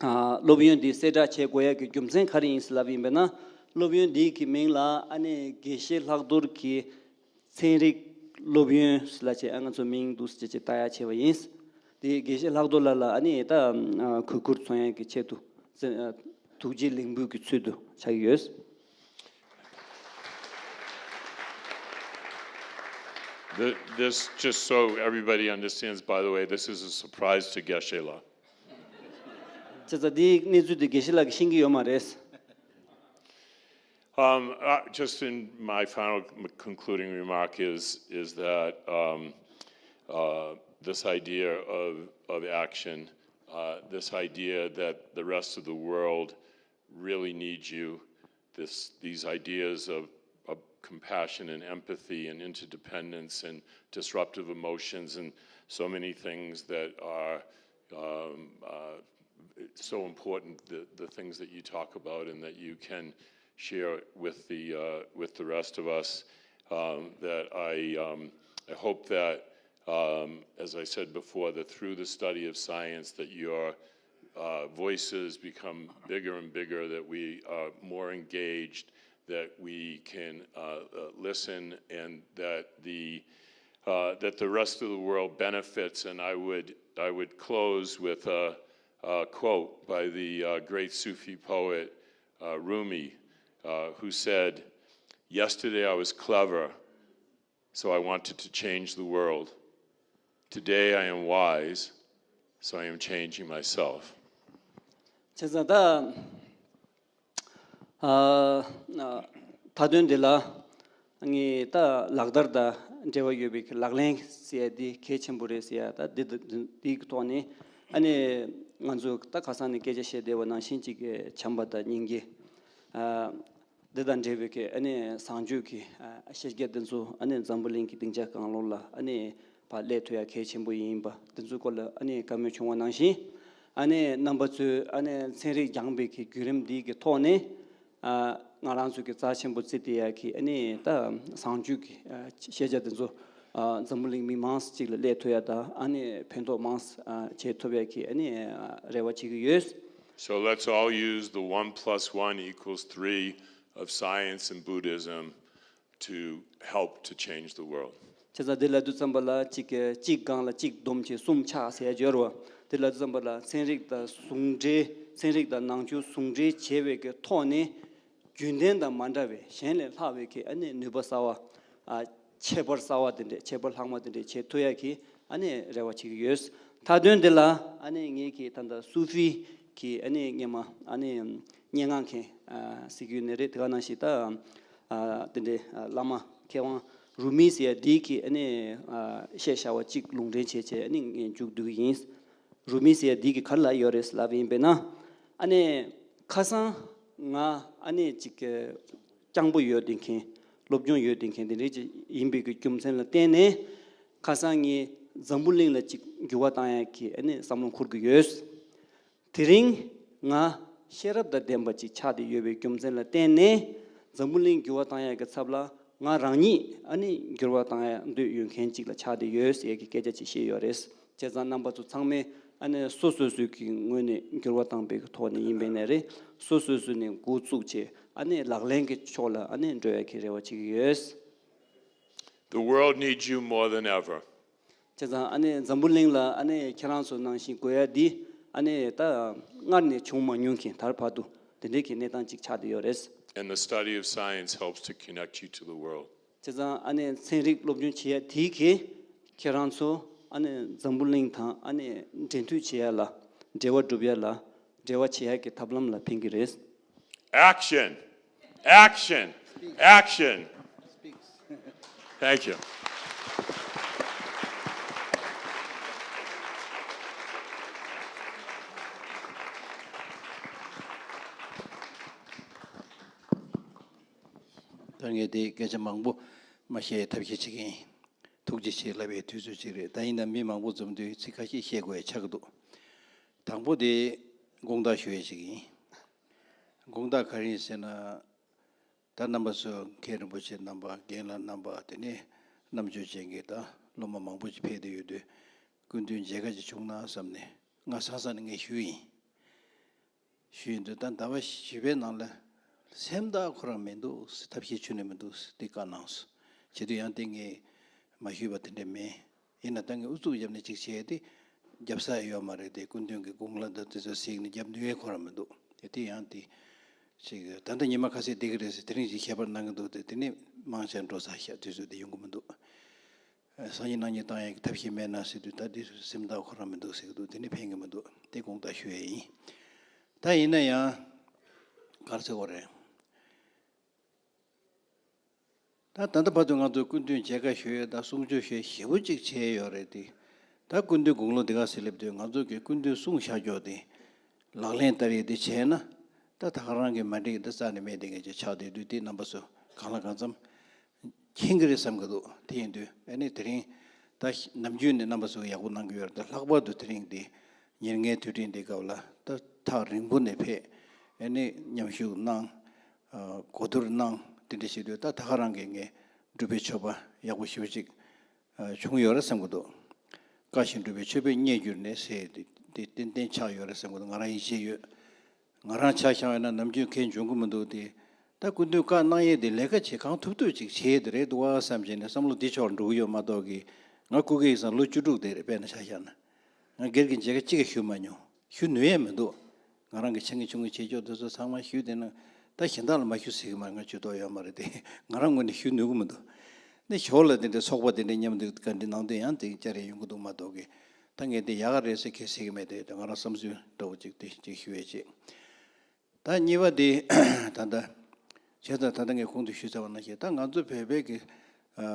ཨ་སློབ་ཡོན་འདི་གསལ་བསྒྲགས་བྱེད་དགོས་ཡ་གི་རྒྱུ་མཚན་ག་རེ་ཡིན་ཟེར་ལབ་ཡིན་པས་ན། སློབ་ཡོན་འདི་གི་མིང་ལ་ཨ་ནི་དགེ་བཤེས་ལྷག་རྡོར་གྱི་ཚན་རིག་སློབ་ཡོན་ཟེར་ལབ་བྱས་ཨ་ང་ཚོ་མིང་འདུག་ཟེར་བྱས་བཏགས་ཡ་བྱས་པ་ཡིན། དེ་དགེ་བཤེས་ལྷག་རྡོར་ལགས་ལ་ཨ་ནི་ད་ཨ་གུས་བཀུར་མཚོན་ཡ་གི་ཆེད་དུ་ཨ་ཐུགས་རྗེ་ལེགས་འབུལ་གྱི་ཚུལ་དུ་ཆགས་ཀྱི་ཡོད། Th- This, just so everybody understands, by the way, this is a surprise to Geshe-la. བྱས་ཙང་འདིའི་གནས་ཚུལ་དེ་དགེ་བཤེས་ལགས་ཀྱིས་ཤེས་ཀྱི་ཡོད་མ་རེད། Um, uh, just in my final m- concluding remark is is that um, uh, this idea of of action, uh, this idea that the rest of the world really needs you, this these ideas of, of compassion and empathy and interdependence and disruptive emotions and so many things that are um, uh, it's so important, the, the things that you talk about and that you can share with the uh, with the rest of us. Um, that I um, I hope that um, as I said before, that through the study of science, that your uh, voices become bigger and bigger, that we are more engaged, that we can uh, uh, listen, and that the uh, that the rest of the world benefits. And I would I would close with a, a quote by the uh, great Sufi poet uh, Rumi, uh, who said, "Yesterday I was clever, so I wanted to change the world. Today I am wise, so I am changing myself." བྱས་ཙང་ད་ཨ་ཨ་མཐའ་དོན་འདི་ལ་ངས་ད་ལག་བསྟར་དང་འབྲེལ་བ་ཡོད་པའི་ལག་ལེན་ཟེར་ཡ་འདི་གལ་ཆེན་པོ་རེད་ཟེར་ཡ་ད་འདི་འདི་འདི་གི་ཐོག་ནས་ཨ་ནི་ང་ཚོ་ད་ཁ་སང་ནས་སྐད་ཆ་བཤད་བསྡད་པ་ནང་བཞིན་ཅིག་བྱམས་པ་དང་སྙིང་རྗེ། ཨ་འདི་དང་འབྲེལ་བའི་གི་ཨ་ནི་བཟང་སྤྱོད་ཀྱི་ཨ་ཤེས་རྒྱ་འདི་ཚོ་ཨ་ནི་འཛམ་བུ་གླིང་གི་སྡིངས་ཆ་གང་ལོགས་ལ་ཨ་ནི་ཕར་སླེབས་ཐུབ་ཡ་གལ་ཆེན་པོ་ཡིན་པ་འདི་ཚོའི་སྐོར་ལ་ཨ་ནི་བཀའ་མོལ་བྱུང་བ་ནང་བཞིན། ཨ་ནི་རྣམ་པ་ཚོས་ཨ་ནི་ཚན་རིག་སྦྱངས་པའི་གི་བརྒྱུད་རིམ་འདི་གི་ཐོག་ནས་ཨ་ང་རང་ཚོ་གི་རྩ་ཆེན་པོ་བརྩི་བསྡད་ཡ་གི་ཨ་ནི་ད་བཟང་སྤྱོད་ཀྱི་ཨ་ཤེས་བྱ་འདི་ཚོ་ཨ་འཛམ་བུ་གླིང་མི་མང་ཙམ་ཅིག་ལ་སླེབས་ཐུབ་ཡ་དང་ཨ་ནི་ཕན་ཐོགས་མང་ཙམ་ཨ་བྱེད་ཐུབ་ཡ་གི་ཨ་ནི་ཨ་རེ་བ་བྱེད་ཀྱི་ཡོད། So let's all use the one plus one equals three of science and Buddhism to help to change the world. བྱས་ཙང་འདི་ལབ་དུས་ཙམ་པ་ལ་གཅིག་གིས་གཅིག་སྒང་ལ་གཅིག་བསྡོམས་བྱས་གསུམ་ཆགས་ཟེར་ཡ་ཡོད་རེད་བ། འདི་ལབ་དུས་ཙམ་པ་ལ་ཚན་རིག་དང་ཟུང་འབྲེལ་ཚན་རིག་དང་ནང་ཆོས་ཟུང་འབྲེལ་བྱས་པའི་གི་ཐོག་ནས་རྒྱུན་ལྡན་དང་མ་འདྲ་བའི་གཞན་ལས་ལྷག་པའི་གི་ཨ་ནི་ནུས་པ་གསར་བ་ཨ་ཁྱད་པར་གསར་བ་དེ་འདྲས་ཁྱད་པར་ལྷག་མ་དེ་འདྲས་བྱེད་ཐུབ་ཡ་གི་ཨ་ནི་རེ་བ་བྱེད་ཀྱི་ཡོད། མཐའ་དོན་འདི་ལ་ཨ་ནི་ངེད་ཀྱི་ད་ལྟ་སུ་ཧྥི་གི་ཨ་ནི་སྔོན་མ་ཨ་ནི་སྙན་ངག་མཁན་ཨ་ཟེར་གྱི་ཡོད་ནི་རེད། དེ་ག་ནང་བཞིན་ད་ཨ་དེ་འདྲའི་ཨ་བླ་མ་མཁས་དབང་རུ་མི་ཟེར་ཡ་འདི་གི་ཨ་ནི་ཨ་བཤད་བྱ་བ་གཅིག་ལུང་འདྲེན་བྱས་བྱས་ཨ་ནི་ངས་མཇུག་བསྡུ་གི་ཡིན། རུ་མི་ཟེར་ཡ་འདི་གི་ག་རེ་ལབ་ཡོད་རེད་ལབ་ཡིན་པས་ན། ཨ་ནི་ཁ་སང་ང་ཨ་ནི་ཅིག་སྤྱང་པོ་ཡོད་བསྡད་མཁན་སློབ་སྦྱོང་ཡོད་བསྡད་མཁན་དེ་འདྲའི་ཅིག་ཡིན་པའི་གི་རྒྱུ་མཚན་ལ་བརྟེན་ནས་ཁ་སང་ངས་འཛམ་བུ་གླིང་ལ་ཅིག་འགྱུར་བ་བཏང་ཡ་གི་ཨ་ནི་བསམ་བློ་འཁོར་གི་ཡོད། དེ་རིང་ང་ཤེས་རབ་དང་ལྡན་པ་ཅིག་ཆགས་བསྡད་ཡོད་པའི་རྒྱུ་མཚན་ལ་བརྟེན་ནས་འཛམ་བུ་གླིང་འགྱུར་བ་བཏང་ཡ་གི་ཚབ་ལ་ང་རང་ཉིད་ཨ་ནི་འགྱུར་བ་བཏང་ཡ་འདོད་ཡོད་མཁན་ཅིག་ལ་ཆགས་བསྡད་ཡོད་ཟེར་ཡ་གི་སྐད་ཆ་ཅིག་བཤད་ཡོད་རེད། བྱས་ཙང་རྣམ་པ་ཚོ་ཚང་མས་ཨ་ནི་སོ་སོ་སོའི་གི་ངོས་ནས་འགྱུར་བ་བཏང་པའི་གི་ཐོག་ནས་ཡིན་པའི་ནས་རེད། སོ་སོ་སོ་ནས་འགོ་བཙུགས་བྱས་ཨ་ནི་ལག་ལེན་གྱི་ཕྱོགས་ལ་ཨ་ནི་འགྲོ་ཡ་གི་རེ་བ་བྱེད་ཀྱི་ཡོད། The world needs you more than ever. བྱས་ཙང་ཨ་ནི་འཛམ་བུ་གླིང་ལ་ཨ་ནི་ཁྱེད་རང་ཚོ་ནང་བཞིན་དགོས་ཡ་འདི་ཨ་ནི་ད་སྔར་ནས་བྱུང་མ་མྱོང་མཁན་ད་བར་དུ་དེ་འདྲའི་གི་གནས་སྟངས་ཅིག་ཆགས་བསྡད་ཡོད་རེད། And the study of science helps to connect you to the world. བྱས་ཙང་ཨ་ནི་ཚན་རིག་སློབ་སྦྱོང་བྱེད་ཡ་དེ་གིས་ཁྱེད་རང་ཚོ་ཨ་ནི་འཛམ་བུ་གླིང་དང་ཨ་ནི་འབྲེལ་མཐུད་བྱེད་ཡ་ལ་འབྲེལ་བ་སྒྲུབ་ཡ་ལ་འབྲེལ་བ་བྱེད་ཡ་གི་ཐབས་ལམ་ལ་ཕན་གྱི་རེད། Action! Action! Action! Thank you. ད་ངས་དེ་སྐད་ཆ་མང་པོ་མ་བཤད་ཐབས་ཤེས་བྱེད་ཀྱི་ཡིན། ཐུགས་རྗེ་ཆེ་ལབ་པའི་དུས་ཚོད་ཅིག་རེད། ད་ཡིན་ན་མི་མང་པོ་འཛོམས་དུས་ཚིག་ཁ་ཤས་བཤད་དགོས་ཡ་ཆགས་ཀྱི་འདུག་དང་པོ་དེ་དགོངས་དག་ཞུ་ཡ་ཞིག་ཡིན། དགོངས་དག་ག་རེ་ཡིན་ཟེར་ན། ད་རྣམ་པ་ཚོ་མཁན་རིན་པོ་ཆེ་རྣམ་པ་རྒན་ལགས་རྣམ་པ་དེ་ནས་རྣམ་དཔྱོད་ཅན་གྱི་ད་སློབ་མ་མང་པོ་ཅིག་ཕེབས་བསྡད་ཡོད་དུས་སྐུ་མདུན་མཇལ་ཁ་ཅིག་བྱུང་ན་བསམ་ནས་ང་སང་སང་ནས་ངས་ཞུས་ཡིན། ཞུས་ཡིན་དུས། ད་ཟླ་བ་བཞི་པའི་ནང་ལ་སེམས་ཐག་ཁོ་རང་མི་འདུག་ཟེར། ཐབས་ཤེས་ཁྱོན་ནས་མི་འདུག་ཟེར་དེ་བཀའ་གནང་སོང་། བྱེད་དུས་ཡང་དེ་ངས་མ་ཞུས་པ་དེ་འདྲ་མེད། ཡིན་ན་ད་ངས་ཨུ་ཚུགས་བརྒྱབ་ནས་ཅིག་བྱས་ཏེ་རྒྱབ་ས་ཡོད་མ་རེད་དེ། སྐུ་མདུན་གྱི་དགུང་ལ་འདི་དེ་ཚོ་གཟིགས་ནས་རྒྱབ་ནུས་ཡས་ཁོ་རང་མི་འདུག་དེ་དེ་ཡང་དེ་ཅིག་ད་ལྟ་ཉི་མ་ཁ་ཤས་བསྡད་ཀྱི་རེད་ཟེར། དེ་རིང་ཅིག་ཁྱད་པར་གནང་གི་འདུག་དེ། དེ་ནས་མང་ཆེ་འགྲོ་ས་ཤག་དུས་ཚོད་དེ་ཡོང་གི་མི་འདུག་སང་ཉིན་གནངས་ཉིན་བཏང་ཡག་གི་ཐབས་ཤེས་མེད་ན་ཟེར་དུས། ད་དེ་སེམས་ཐག་ཁོ་རང་མི་འདུག་ཟེར་གྱི་འདུག་དེ་ནི་ཕན་གྱི་མི་འདུག་དེ་དགོངས་དག་ཞུ་ཡས་ཡིན། ད་ཡིན་ན་ཡང་ག་རེ་ཟེར་དགོས་རེད། ད་ད་ལྟ་བར་དུ་ང་ཚོ་སྐུ་མདུན་མཇལ་ཁ་ཞུ་ཡས་དང་གསུང་ཆོས་ཞུ་ཡས་ཞེ་པོ་ཅིག་བྱས་ཡོད་རེད་དེ། ད་སྐུ་མདུན་དགུང་ལོ་འདི་ག་ཟེར་སླེབས་དུས། ང་ཚོ་གི་སྐུ་མདུན་གསུང་བཞག་ཀྱོག་དེ་ལག་ལེན་བསྟར་ཡས་དེ་བྱས་ན། ད་ད་ག་རང་གི་མ་འགྲིག་ད་རྩ་ནས་མེད་དེ་ངས་ཅིག་ཆགས་བསྡད་དུས། དེ་རྣམ་པ་ཚོ་གང་ལ་གང་འཚམ་མཁྱེན་གྱི་རེད་བསམ་གྱི་འདུག་དེ་ཡིན་དུས་ཨ་ནི་དེ་རིང་ད་ནམ་རྒྱུན་ནས་རྣམ་པ་ཚོ་ཡག་པོ་གནང་གི་ཡོད་རེད། ད་ལྷག་པར་དུ་དེ་རིང་འདི་ཉེར་ལྔའི་དུས་དྲན་འདི་སྐབས་ལ་ད་ཐག་རིང་པོ་ནས་ཕེབས། ཨ་ནི་མཉམ་ཞུགས་གནང་། ཨ་གོ་བསྡུར་གནང་། དེ་འདྲ་བྱེད་དུས་ད་ད་ག་རང་གི་ངས་སྒྲུབ་པའི་མཆོད་པ་ཡག་པོ་ཞེ་པོ་ཅིག་ཨ་བྱུང་ཡོད་རེད་བསམ་གྱི་འདུག་བཀའ་བཞིན་སྒྲུབ་པའི་མཆོད་པས་མཉེས་གྱུར་ནས་ཟེར་དེ་དེ་ཏན་ཏན་ཆགས་ཡོད་རེད་བསམ་གྱི་འདུག་ང་རང་ཡིད་ཆེས་ཡོད། ང་རང་ཆ་བཞག་ཡོད་ན་ནམ་རྒྱུན་ཁས་འཇོན་གྱི་མི་འདུག་སྟེ། ད་སྐུ་མདུན་བཀའ་གནང་ཡས་དེ་ལས་ཀ་བྱེད་གང་ཐུབ་ཐུབ་ཅིག་བྱེད་ཡས་དེ་རེད་འདུག་བ་བསམ་བྱས་ནས་བསམ་བློ་འདི་ཕྱོགས་འགྲོ་གི་ཡོད་མ་གཏོགས་ཀྱི། ང་སྐུ་སྒེར་ཡིག་ཚང་ལོ་བཅུ་དྲུག་དེ་རེད། དཔེར་ན་ཆ་བཞག་ན། ང་སྒེར་གྱི་མཇལ་ཁ་གཅིག་ཀྱང་ཞུས་མ་མྱོང་། ཞུ་ནུས་ཡས་མི་འདུག་ང་རང་གི་ཆེད་ངོས་ཆེད་སྐྱོང་དེ་ཚོ་ཚང་མ་ཞུས་བསྡད་ན། ད་གཞན་དག་ལ་མ་ཞུ་ཟེར་གྱི་མ་རེད། ང་ཇུས་གཏོགས་ཡོད་མ་རེད་དེ། ང་རང་ངོས་ནས་ཞུ་ནུས་ཀྱི་མི་འདུག་ནས་ཞོར་ལ་དེ་འདྲའི་ཚོགས་པ་དེ་འདྲའི་མཉམ་དུ་བཀའ་འདྲི་གནང་དུས་ཡང་དེ་བཅར་ཡས་ཡོང་གི་འདུག་མ་གཏོགས་ཀྱི། ད་ངས་དེ་ཡག་ག་རེད་ཟེར་ཁས་ཟེར་གྱི་མེད་དེ། ང་རང་བསམ་ཚུལ་འདྲ་བོ་ཅིག་དེ་ཅིག་ཞུ་ཡས་བྱེད། ད་གཉིས་པ་དེ་ད་ལྟ་བྱས་ཙང་ད་ལྟ་ངས་གོང་དུ་ཞུས་ཚར་བ་ནང་བཞིན། ད་ང་ཚོ་བོད་པའི་གི་ཨ་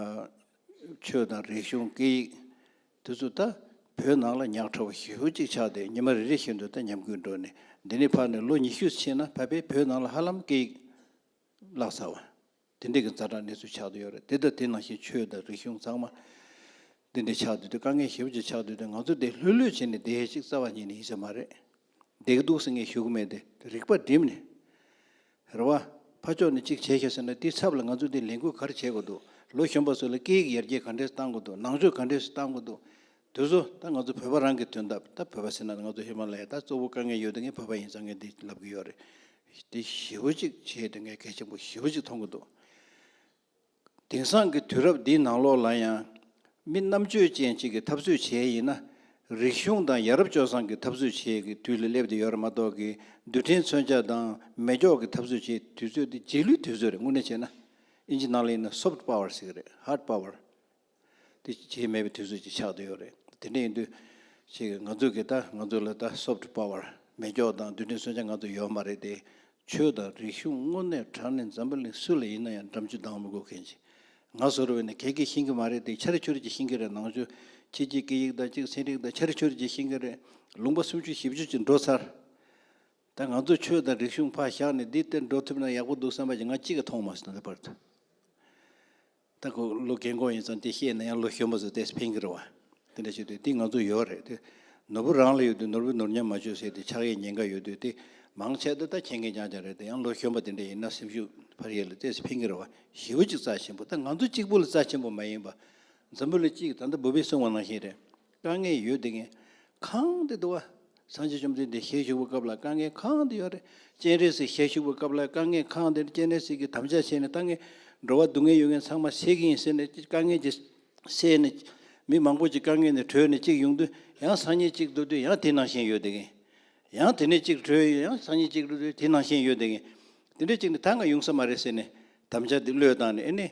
ཆོས་དང་རིག་གཞུང་སྐད་ཡིག་དེ་ཚོ་ད་བོད་ནང་ལ་ཉག་ཕྲ་བ་ཞེ་པོ་ཅིག་ཆགས་ཏེ། ཉི་མ་རེ་རེ་བཞིན་དུ་ད་ཉམས་རྒུད་འགྲོ་ནས། འདི་ནས་ཕར་ནས་ལོ་ཉི་ཤུ་ཕྱིན་ན་ཕ་བའི་བོད་ནང་ལ་ཧ་ལམ་སྐད་ཡིག་བརླག་ཚར་བ། དེ་འདྲའི་གི་ཛ་དྲག་གནས་ཚུལ་ཆགས་བསྡད་ཡོད་རེད། དེ་དང་དེ་ནང་བཞིན་ཆོས་དང་རིག་གཞུང་ཚང་མ་འདི་འདྲ་ཆགས་བསྡད་དུས། དཀའ་ངལ་ཞེ་པོ་ཅིག་ཆགས་བསྡད་དུས། ང་ཚོ་དེ་ལྷོད་ལྷོད་བྱས་ནས་བསྡད་ཡས་ཅིག་རྩ་བ་ཉིད་ནས་ཡིན་ས་མ་རེད། བསྡད་ཀྱི་འདུག་ཟེར་ངས་ཞུ་གི་མེད་དེ། རིག་པ་བསྒྲིམས་ནས། རེད་བ། ཕར་ཕྱོགས་ནས་གཅིག་བྱས་ཤག་ཟེར་ན་དེའི་ཚབ་ལ་ང་ཚོ་དེ་ལས་འགུལ་ག་རེ་བྱེད་དགོས་འདུག་ལོ་གཞོན་པ་ཚོ་ལ་སྐད་ཡིག་ཡར་རྒྱས་ག་འདྲས་བཏང་དགོས་འདུག་ནང་ཆོས་ག་འདྲས་བཏང་དགོས་འདུག་དེ་ཚོ་ད་ང་ཚོ་བོད་པ་རང་གི་དོན་དག་ད་བོད་པ་ཟེར་ན་ང་ཚོ་ཧི་མ་ལ་ཡ་ད་གཙོ་བོ་དཀའ་ངལ་ཡོད་དེ། ངས་བོད་པ་ཡིན་ཙང་ངས་འདི་ལབ་གི་ཡོད་རེད། དེ་ཞེ་པོ་ཅིག་བྱས་ཏེ་ངས་གལ་ཆེན་པོ་ཞེ་པོ་ཅིག་མཐོང་གི་འདུག་དེང་སང་གི་དུས་རབས་འདིའི་ནང་ལོགས་ལ་ཡང་མི་རྣམ་དཔྱོད་ཅན་ཅིག་གིས་འཐབ་རྩོད་བྱས་ཡིན་ན། རིག་གཞུང་དང་ཡ་རབས་སྤྱོད་བཟང་གི་འཐབ་རྩོད་བྱེད་ཀྱི་དུས་ལ་སླེབས་བསྡད་ཡོད་རེད་མ་གཏོགས་ཀྱི། རྡུལ་ཕྲན་མཚོན་ཆ་དང་མེ་སྒྱོགས་ཀྱི་འཐབ་རྩོད་བྱེད་དུས་ཚོད་འདི་རྗེས་ལུས་དུས་ཚོད་རེད། དངོས་གནས་བྱས་ན། ཨིན་ཇི་ནང་ལ་ཡིན་ན་སོབ་ཊི་པ་ཝར་ཟེར་གི་རེད། ཧར་ཌི་པ་ཝར་དེ་བྱེད་མེད་པའི་དུས་ཚོད་ཅིག་ཆགས་བསྡད་ཡོད་རེད། དེ་འདྲ་ཡིན་དུས་ཅིག་ང་ཚོ་གི་ད་ང་ཚོ་ལ་ད་སོབ་ཊི་པ་ཝར་མེ་སྒྱོགས་དང་རྡུལ་ཕྲན་མཚོན་ཆ་ང་ཚོ་ཡོད་མ་རེད་དེ། ཆོས་དང་རིག་གཞུང་དངོས་གནས་དྲང་གནས་འཛམ་བུ་གླིང་སུ་ལ་ཡིན་ན་ཡང་འགྲམ་ཆུ་ལྡང་མི་དགོས་མཁན་ཅིག་ང་བཟོ་འདྲ་བོ་ཡིན་ན་ག་གིས་ཤེས་ཀྱི་མ་རེད་དེ། ཆ་རེ་ཆུ་རེ་ཅིག་ཤེས་ཀྱི་རེད། ནང་ཆོས་ཕྱི་རྒྱལ་སྐད་ཡིག་དང་ཅིག་ཚན་རིག་དང་ཆ་རེ་ཆུ་རེ་ཅིག་ཤེས་ཀྱི་རེད། ལུང་པ་སུམ་ཅུ་བཞི་བཅུ་ཅིག་འགྲོ་ཚར། ད་ང་ཚོ་ཆོས་དང་རིག་གཞུང་ཕར་བཞག་ནས་འདི་ལྟར་འགྲོ་ཐུབ་ན་ཡག་པོ་འདུག་བསམ་པ་ཅིག་ང་གཅིག་གིས་མཐོང་མ་སོང་། ད་བར་དུ། ད་ཁོ་ལོ་རྒན་གོག་ཡིན་ཙང་དེ་བཤད་ན་ཡང་ལོ་གཞོན་པ་ཚོ་དེ་ཕན་གྱི་རེད་བ། དེ་འདྲ་བྱེད་དུས་དེ་ང་ཚོ་ཡོད་རེད་དེ། ནོར་བུ་རང་ལ་ཡོད་དུས་ནོར་བུ་ནོར་ཉམས་མ་བཅོས་ཟེར་དེ་ཆགས་ཡས་ཉེན་ཁ་ཡོད་དུས། དེ་མང་ཆེ་ད་ད་མཁྱེན་མཁན་རྐྱང་རྐྱང་རེད་དེ། ཡང་ལོ་གཞོན་པ་དེ་འདྲ་ཡིན་ན་སེམས་ཤུགས་འཕར་ཡས་ལ་དེ་ཕན་གྱི་རེད་བ། ཞེ་པོ་ཅིག་རྩ་ཆེན་པོ། ད་ང་ཚོ་གཅིག་པུ་ལ་རྩ་ཆེན་པོ་མ་ཡིན་པ། འཛམ་བུ་གླིང་གཅིག་ད་ལྟ་བོད་པས་གསུངས་པ་ནང་བཞིན་རེད། དཀའ་ངལ་ཡོད་དེ་ངས་གང་དེ་འདུག་བ། སངས་རྒྱས་བཅོམ་ལྡན་འདས་ཞལ་བཞུགས་པའི་སྐབས་ལ་དཀའ་ངལ་གང་དེ་ཡོད་རེད། སྤྱན་རས་གཟིགས་ཞལ་བཞུགས་པའི་སྐབས་ལ་དཀའ་ངལ་གང་དེ་རེད། སྤྱན་རས་གཟིགས་ཀྱིས་དམ་བཅའ་བྱས་ནས་ད་ངས་འགྲོ་བ་སྡུག་བསྔལ་ཡོད་མཁན་ཚང་མ་སེལ་གྱི་ཡིན་ཟེར་ནས་དཀའ་ངལ་གྱིས་སེལ་ནས། མི་མང་པོ་ཅིག་དཀའ་ངལ་ནས་གྲོལ་ནས་གཅིག་ཡོང་དུས་ཡང་སང་ཉིན་གཅིག་འགྲོ་དུས་ཡང་དེ་ནང་བཞིན་ཡོད་དེ་གིན། ཡང་དེ་ནས་གཅིག་གྲོལ་ཡང་སང་ཉིན་གཅིག་འགྲོ་དུས་དེ་ནང་བཞིན་ཡོད་དེ་གིན། དེ་འདྲ་གཅིག་ནས་ད་ང་ཡོང་ས་མ་རེད་ཟེར་ནས་དམ་བཅའ་དེ་བློས་བཏང་ནས། ཨེ་ནས་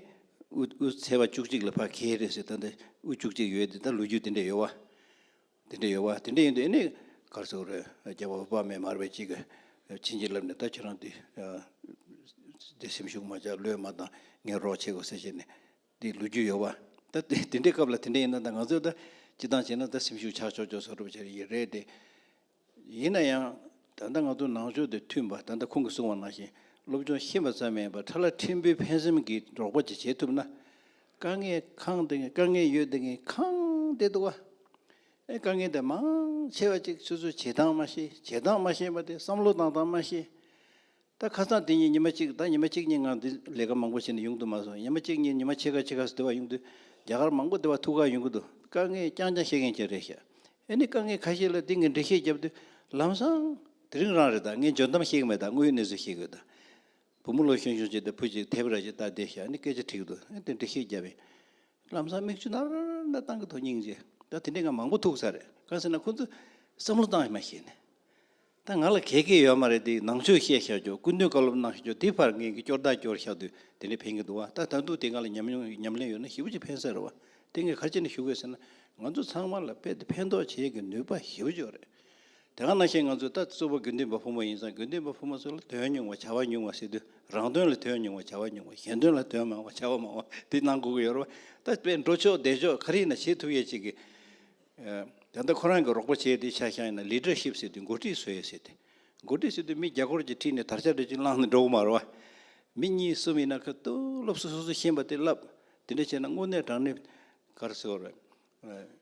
དབུ་དབུ་ཚེས་པ་བཅུ་གཅིག་ལ་ཕར་འཁེལ་རེད་ཟེར། ད་འདི་དབུ་བཅུ་གཅིག་ཡོད་དེ་ད་ལོ་རྒྱུས་དེ་འདྲ་ཡོད་བ། དེ་འདྲ་ཡོད་བ། དེ་འདྲ་ཡིན་དུས་ཨེ་ནས་ག་རེ་ཟེར་དགོས་རེད། རྒྱལ་བ་འོད་དཔག་མེད་མར་པས་གཅིག་གི་ཕྱིན་ཅི་ལབ་ནས། ད་ཁྱེད་རང་དེ་དེ་སེམས་ཤུགས་མ་ཆག་བློས་མ་བཏང་། ངས་རོགས་བྱེད་དགོས་ཟེར་བྱས་ནས་དེ་ལོ་རྒྱུས་ཡོད་བ། ད་དེ་དེ་འདྲའི་སྐབས་ལ་དེ་འདྲ་ཡིན་ན་ད་ང་ཚོས་ད་སྤྱི་བཏང་བྱས་ན་ད་སེམས་ཤུགས་ཆག་ཆོག་ཆོག་བཟོ་འདྲ་བྱས་ཡིན་རེད་དེ། ཡིན་ན་ཡང་ད་ལྟ་ང་ཚོ་ནང་ཆོས་དེ་མཐུན་པ། ད་ལྟ་ཁོང་གིས་གསུངས་པ་ནང་བཞིན་སློབ་སྦྱོང་ཤེས་པ་ཙམ་མིན་པར་ཁྲ་ལ་ཕྲན་བུའི་ཕན་སེམས་ཀྱི་རོགས་པ་ཅིག་བྱེད་ཐུབ་ན། དཀའ་ངལ་ཁེངས་དེ་དཀའ་ངལ་ཡོད་དེ་ངས་ཁེངས་བསྡད་འདུག་བ། ཨེ་དཀའ་ངལ་དེ་མང་ཆེ་བ་ཅིག་སོ་སོས་བྱེད་སྟངས་མ་ཤེས། བྱེད་སྟངས་མ་ཤེས་པ་དེ། བསམ་བློ་བཏང་སྟངས་མ་ཤེས། ད་ཁ་སང་དེ་ཉིན་ཉི་མ་གཅིག་ད་ཉི་མ་གཅིག་གཉིས་ང་འདི་ལས་ཀ་མང་པོ་བྱས་ནས་ཡོང་དུ་མ་སོང་། ཉི་མ་གཅིག་གཉིས་ཉི་མ་ཕྱེད་ཀ་ཕྱེད་ཀ་སུ་དེ་བ་ཡོང་དུས་རྒྱ་གར་མང་པོ་དེ་བ་ཐུག་ག་ཡོང་གི་འདུག་དཀའ་ངལ་རྐྱང་རྐྱང་བཤད་མཁན་ཅིག་རེད་ཤག་ཨེ་ནི་དཀའ་ངལ་ཁ་ཤས་ལ་དེ་ངས་འགྲེལ་བཤད་བརྒྱབ་དུས་ལམ་སང་ དེ་རིང་རང་རེད། ད་ངས་འཇོན་གཏམ་བཤད་གི་མེད། ད་དངོས་ཡོད་གནས་ཚུལ་བཤད་གི་ཡོད། ད་བུ་མོ་ལོ་གཞོན་གཞོན་ཅིག་ད་བུ་ཅིག་དེབ་ར་ཅིག་ལྟ་བསྡད་ཤག་ནི་སྐད་ཆ་དྲིས་གི་འདུག་ཨ་དེ་འདྲ་བཤད་རྒྱབ་པས། ལམ་སང་མིག་ཆུ་ནར་ནར་བཏང་གི་འདུག་སྙིང་རྗེ། ད་དེ་འདྲས་ང་མང་པོ་ཐུག་ས་རེད། གང་ཟེར་ན་ཁོ་ཚོ་བསམ་བློ་བཏང་ཡ་མ་ཤེས་ནས། ད་ང་ལ་གལ་གལ་ཡོད་མ་རེད་དེ། ནང་ཆོས་བཤད་བཞག་ཆོག་སྐུ་མདུན་བཀའ་སློབ་གནང་བཞག་ཆོག་དེ་ཕར་ངས་ཀྱི་སྐྱོར་བདག་སྐྱོར་བཞག་དུས་དེ་འདྲས་ཕན་གི་འདུག་བ། ད་ད་དུང་དེ་ང་ལ་ཉམས་མྱོང་ཉམས་ལེན་ཡོད་ན་ཞེ་པོ་ཅིག་ཕན་ས་རེད་བ། དེ་ངས་ག་རེ་བྱས་ནས་ཞུ་དགོས་ཟེར་ན། ང་ཚོ་ཚང་མ་ལ་དཔེ་དེ་ཕན་ཐོགས་བྱེད་ཀྱི་ནུས་པ་ཞེ་པོ་ཅིག་ཡོད་རེད། དེ་ག་ནང་བཞིན་ང་ཚོས་ད་གཙོ་བོ་དགེ་འདུན་པ་ཕོ་མོ་ཡིན་ཙང་། དགེ་འདུན་པ་ཕོ་མོ་ཚོ་ལ་དོན་ཉུང་བ་བྱ་བ་ཉུང་བ་ཟེར་དུས། རང་དོན་ལ་དོན་ཉུང་བ་བྱ་བ་ཉུང་བ། གཞན་དོན་ལ་དོན་མང་བ་བྱ་བ་མང་བ་དེ་གནང་དགོས་ཀྱི་ཡོད་རེད་བ། ད་དཔེ་འགྲོ་ཕྱོགས་བསྡད་ཕྱོགས་ག་རེ་ཡིན་ན་བྱེད་ཐུབ་ཡས་ཅིག་གི། ཨ། ད་ལྟ་ཁོ་རང་གི་རོགས་པ་བྱས་དེ་ཆ་བཞག་ཡིན་ན། ལི་ཌར་ཤིབ་ཟེར་དུས་འགོ་ཁྲིད་བཟོ་ཡས་ཟེར་དེ། འགོ་ཁྲིད་ཟེར་དུས་མི་བརྒྱ་སྐོར་ཅིག་ཁྲིད་ནས་དར་ཆ་འདྲ་ཅིག་བསླངས་ནས་འགྲོ་གི་མ་རེད་བ། མི་གཉིས་གསུམ་ཡིན་ན་ཁ་ཐུག་སློབ་གསོ་སོ་སོ་ཤེས་པ་དེ་བསླབ། དེ་འདྲ་བྱས་ན་དངོས་གནས་དྲང་གནས་ག་རེ་ཟེར་དགོས་རེད། ཨ།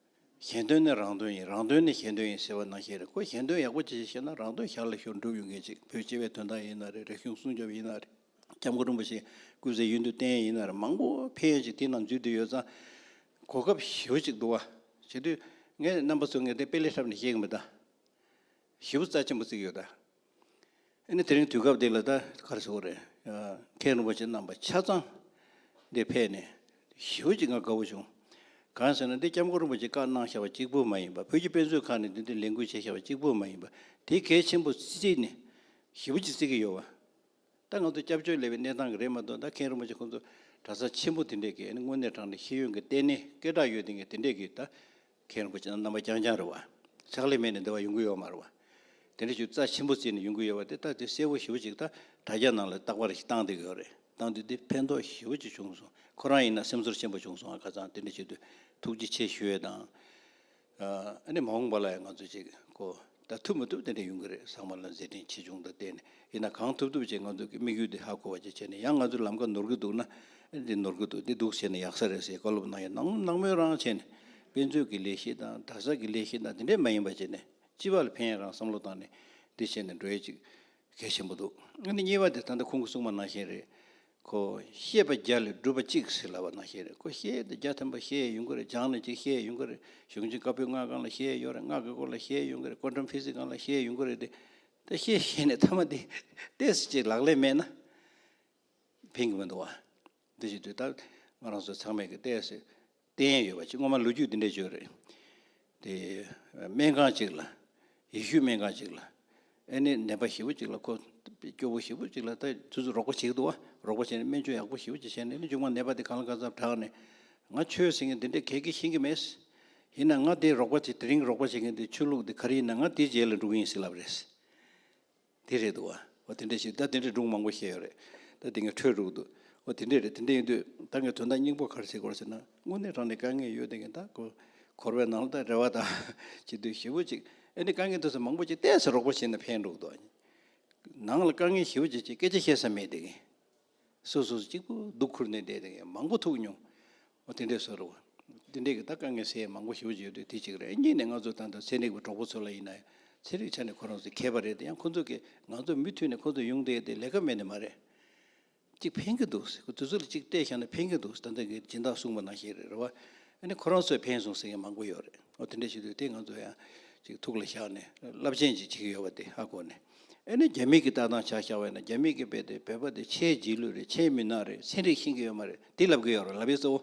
གཞན་དོན་ནི་རང་དོན་ཡིན། རང་དོན་ནི་གཞན་དོན་ཡིན་ཟེར་བ་ནང་བཞིན་རེད། ཁོ་གཞན་དོན་ཡག་པོ་ཅིག་བྱས་ན་རང་དོན་ཞར་ལ་ཤོར་འགྲུབ་ཡོང་མཁན་ཅིག་བོད་སྤྱི་པའི་དོན་དག་ཡིན་ན་རེད། རིག་གཞུང་སྲུང་སྐྱོབ་ཡིན་ན་རེད། སྐྱབས་མགོན་རིན་པོ་ཆེ་སྐུ་ཚེ་ཡུན་དུ་བརྟན་ཡིན་ན་རེད། མང་པོ་ཕན་ཡོན་ཅིག་དེ་ནང་འཛུལ་བསྡད་ཡོད་ཙང་། གོ་སྐབས་ཞེ་པོ་ཅིག་འདུག་བ། བྱེད་དུས་ངས་རྣམ་པ་ཚོ་ངས་དེ་དཔེ་ལེགས་ཐབས་ནས་བཤད་གི་མེད་ད། ཞེ་པོ་རྩ་ཆེན་པོ་བརྩི་གི་ཡོད་ད། ཨ་ནི་དེ་རིང་དུས་སྐབས་འདི་ལ་ད་ག་རེ་ཟེར་དགོས་རེད། ཨ། མཁན་རིན་པོ་ཆེ་རྣམ་པ་ཆ་ཚང་འདིར་ཕེབས་ནས་ཞེ་པོ་ཅིག་ང་དགའ་པོ་བྱུང་། གང་ཟེར་ན་འདི་སྐྱབས་མགོན་རིན་པོ་ཆེ་བཀའ་གནང་བཞག་པ་གཅིག་པུ་མ་ཡིན་པ། བོད་ཀྱི་དཔེ་མཛོད་ཁང་ནས་འདི་འདྲའི་ལས་འགུལ་བྱས་བཞག་པ་གཅིག་པུ་མ་ཡིན་པ། དེ་གལ་ཆེན་པོ་བརྩིས་ནས་ཞེ་པོ་ཅིག་བརྩི་གི་ཡོད་བ། ད་ང་ཚོ་སྐྱབས་བཅོལ་ལས་པའི་གནས་སྟངས་ཀྱི་རེད་མ་གཏོགས། ད་མཁན་རིན་པོ་ཆེ་ཁོང་ཚོ་གྲྭ་ས་ཆེན་པོ་དེ་འདྲས་ཀྱི་ཨ་ནི་དངོས་གནས་དྲང་གནས་ཤེས་ཡོན་གྱི་ལྟེ་གནས་སྐད་གྲགས་ཡོད་དེ་ངས་དེ་འདྲས་ཀྱི་ད། མཁན་རིན་པོ་ཆེ་རྣམ་པ་རྐྱང་རྐྱང་རེད་བ། ཕྱག་ལས་མེད་ནས་འདི་བ་ཡོང་གི་ཡོད་མ་རེད་བ། དེ་འདྲ་ཞིག་རྩ་ཆེན་པོ་བརྩིས་ནས་ཡོང་གི་ཡོད་བ། དེ་ད་དེ་གསལ་པོ་ཞེ་པོ་ཅིག་ད་དྲ་རྒྱ་ནང་ལ་རྟག་པར་ཞིག་བཏང་བསྡད་ཀྱི་ཡོད་རེད། བཏང་དུས་དེ་ཕན་ཐོགས་ཞེ་པོ་ཅིག་བྱུང་སོང་། ཁོ་རང་ཡིན་ན་སེམས་ཚོར་ཆེན་པོ་བྱུང་སོང་། ཨ། ཁ་སང་དེ་འདྲ་བྱེད་དུས་ཐུགས་རྗེ་ཆེ་ཞུ་ཡས་དང་། ཨ་ནི་མ་འོངས་པ་ལ་ཡང་ང་ཚོ་ཅིག་ཁོ་ད་ཐུབ་མི་ཐུབ་དེ་འདྲ་ཡོང་གི་རེད། ཚང་མ་ལ་མཛད་འཕྲིན་ཆེ་ཆུང་དང་བལྟས་ནས། ཡིན་ན་གང་ཐུབ་ཐུབ་ཅིག་ང་ཚོ་གི་དམིགས་ཡུལ་དེ་ཧ་གོ་བ་ཅིག་བྱས་ནས། ཡང་ང་ཚོ་ལམ་ཁ་ནོར་གི་འདུག་ན། འདི་ནོར་གི་འདུག་འདི་འདུག་བྱས་ནས་ཡག་ས་རེད་ཟེར་བཀའ་སློབ་གནང་ཡ་ནང་ནང་མོལ་རང་བྱས་ནས། དཔེ་མཛོད་ཀྱི་ལས་གཞི་དང་གྲྭ་ས་གི་ལས་གཞི་དང་དེ་འདྲས་མ་ཡིན་པ་བྱས་ནས། སྤྱི་པ་ལ་ཕན་ཡ་རང་བསམ་བློ་བཏང་ནས་འདི་བྱས་ནས་འགྲོ་ཡ་ཅིག་གལ་ཆེན་པོ་འདུག་ཨ་ནི་གཉིས་པ་དེ་ད་ལྟ་ཁོང་གིས་གསུངས་པ་ནང་བཞིན་རེད། ཁོ་བཤད་པ་བརྒྱ་ལས་སྒྲུབ་པ་གཅིག་ཟེར་ལབ་པ་ནང་བཞིན་རེད། ཁོ་བཤད་དེ་བརྒྱ་ཐམ་པ་བཤད་ཡོང་གི་རེད། སྦྱངས་ནས་ཅིག་བཤད་ཡོང་གི་རེད། གཞུང་ཆེན་བཀའ་པོད་ལྔ་སྒང་ལ་བཤད་ཡོད་རེད། སྔགས་ཀྱི་སྐོར་ལ་བཤད་ཡོང་གི་རེད། ཀོན་ཊམ་ཕི་སིག་སྒང་ལ་བཤད་ཡོང་གི་རེད་དེ། ད་བཤད་བཤད་ནས་མཐའ་མ་དེ་ཏོག་ཙམ་ཅིག་ལག་ལེན་མེད་ན་ཕན་གི་མི་འདུག་བ། འདི་བྱེད་དུས་ད་ང་རང་ཚོ་ཚང་མས་ཀྱི་ཏོག་ཙམ་བསྟན་ཡས་ཡོད་པ་ཅིག་སྔོན་མ་ལོ་རྒྱུས་འདི་འདྲས་བརྗོད་རེད། དེ་སྨན་ཁང་ཅིག་ལ། ཡེ་ཤུའི་སྨན་ཁང་ཅིག་ལ། ཨ་ནི་ནད་པ་ཞེ་པོ་ཅིག་ལ། ཁོ་སྐྱོ་པོ་ཞེ་པོ་ཅིག་ལ། ད་དུས་ཚོད་རོགས་པ་བྱེད་ཀྱི་འདུག་བ། རོགས་པ་བྱས་ནས་སྨན་བཅོས་ཡག་པོ་ཞེ་པོ་ཅིག་བྱས་ནས། ཨ་ནི་མཇུག་མ་ནད་པ་དེ་གང་ལ་གང་འཚམ་དྲག་ནས། ང་ཆོས་ཟེར་མཁན་འདི་འདྲས་ག་གེ་ཤེས་ཀྱི་མེད། ཡིན་ན་ང་དེ་རོགས་པ་བྱེད། དེ་རིང་རོགས་པ་བྱེད་མཁན་དེ་ཆོས་ལུགས་དེ་ག་རེ་ཡིན་ན་ང་དེའི་རྗེས་ལ་འགྲོ་གི་ཡིན་ཟེར་ལབ་རེད། དེ་རེད་འདུག་བ། འོ་དེ་འདྲ་ཞིག་ད་དེ་འདྲའི་སྒྲུང་མང་པོ་བཤད་ཡོད་རེད། ད་དེ་ངས་འཕྲོས་འགྲོ་གི་འདུག་འོ་དེ་འདྲ་རེད། དེ་འདྲ་ཡིན་དུས་ད་ངས་དོན་དག་སྙིང་པོ་ག་རེ་ཟེར་དགོས་རེད་ཟེར་ན། དངོས་གནས་དྲང་གནས་དཀའ་ངལ་ཡོད་དེ་ངས་ད་གོ་འཁོར་བའི་ནང་ལ་ད་རེ་བ་དང་བྱེད་དུས་ཞེ་པོ་ཅིག་ཨ་ནི་དཀའ་ངལ་དེ་ཚོ་མང་པོ་ཅིག་ཏོག་ཙམ་རོགས་པ་བྱས་ན་ཕན་འགྲོ་གི་འདུག་ནང་ལ་དཀའ་ངལ་ཞེ་པོ་ཅིག་ཅིག་སྐད་ཆ་བཤད་ས་མེད་དེ་གི། སོ་སོ་གཅིག་པུ་སྡུག་ཁུར་ནས་བསྡད་དེ་མང་པོ་ཐུག་མྱོང་། འོ་དེ་འདྲས་བཟོ་རུ། དེ་འདྲས་ཀྱི་ད་དཀའ་ངལ་སེལ་ཡས་མང་པོ་ཞེ་པོ་ཅིག་ཡོད་དུས་དེ་གཅིག་རེད། གཉིས་ནས་ང་ཚོ་ད་ལྟ་ཚན་རིག་པ་གྲོགས་པོ་ཚོ་ལ་ཡིན་ན་ཡང་། ཚན་རིག་ཆ་ནས་ཁོ་རང་ཚོ་མཁས་པ་རེད་དེ། ཡང་ཁོ་ཚོ་གིས་ང་ཚོ་མུ་མཐུད་ནས་ཁོ་ཚོ་ཡོང་བསྡད་དེ་ལས་ཀ་མེད་ནི་མ་རེད། གཅིག་ཕན་གྱི་འདུག་ཟེར། ཁོ་དུས་ཚོད་ལ་གཅིག་བལྟས་བཞག་ན་ཕན་གྱི་འདུག་ཟེར། ད་ལྟ་གི་སྦྱིན་བདག་གསུངས་པ་ནང་བཞིན་རེད། རེད་བ། ཨ་ནི་ཁོ་རང་ཚོས་ཕན་སོང་ཟེར་མཁན་མང་པོ་ཡོད་རེད། འོ་དེ་འདྲ་ཞིག་དུས་དེ་ང་ཚོ་ཡང་ཅིག་ཐུགས་ལ་བཞག་ནས་རླབས་ཆེན་ཅིག་བྱེད་ཀྱི་ཡོད་པ་དེ་ཧ་གོ་ནས། ཨ་ནི་རྒྱ་མི་གི་ལྟ་སྟངས་ཆ་བཞག་པ་ཡིན་ན། རྒྱ་མི་གི་བོད་དེ། བོད་པ་དེ་ཆེས་རྗེས་ལུས་རེད། ཆེས་མུན་ནག་རེད། ཚན་རིག་ཤེས་ཀྱི་ཡོད་མ་རེད། དེ་ལབ་ཀྱི་ཡོད་རེད། ལབ་ཡས་གཙོ་བོ།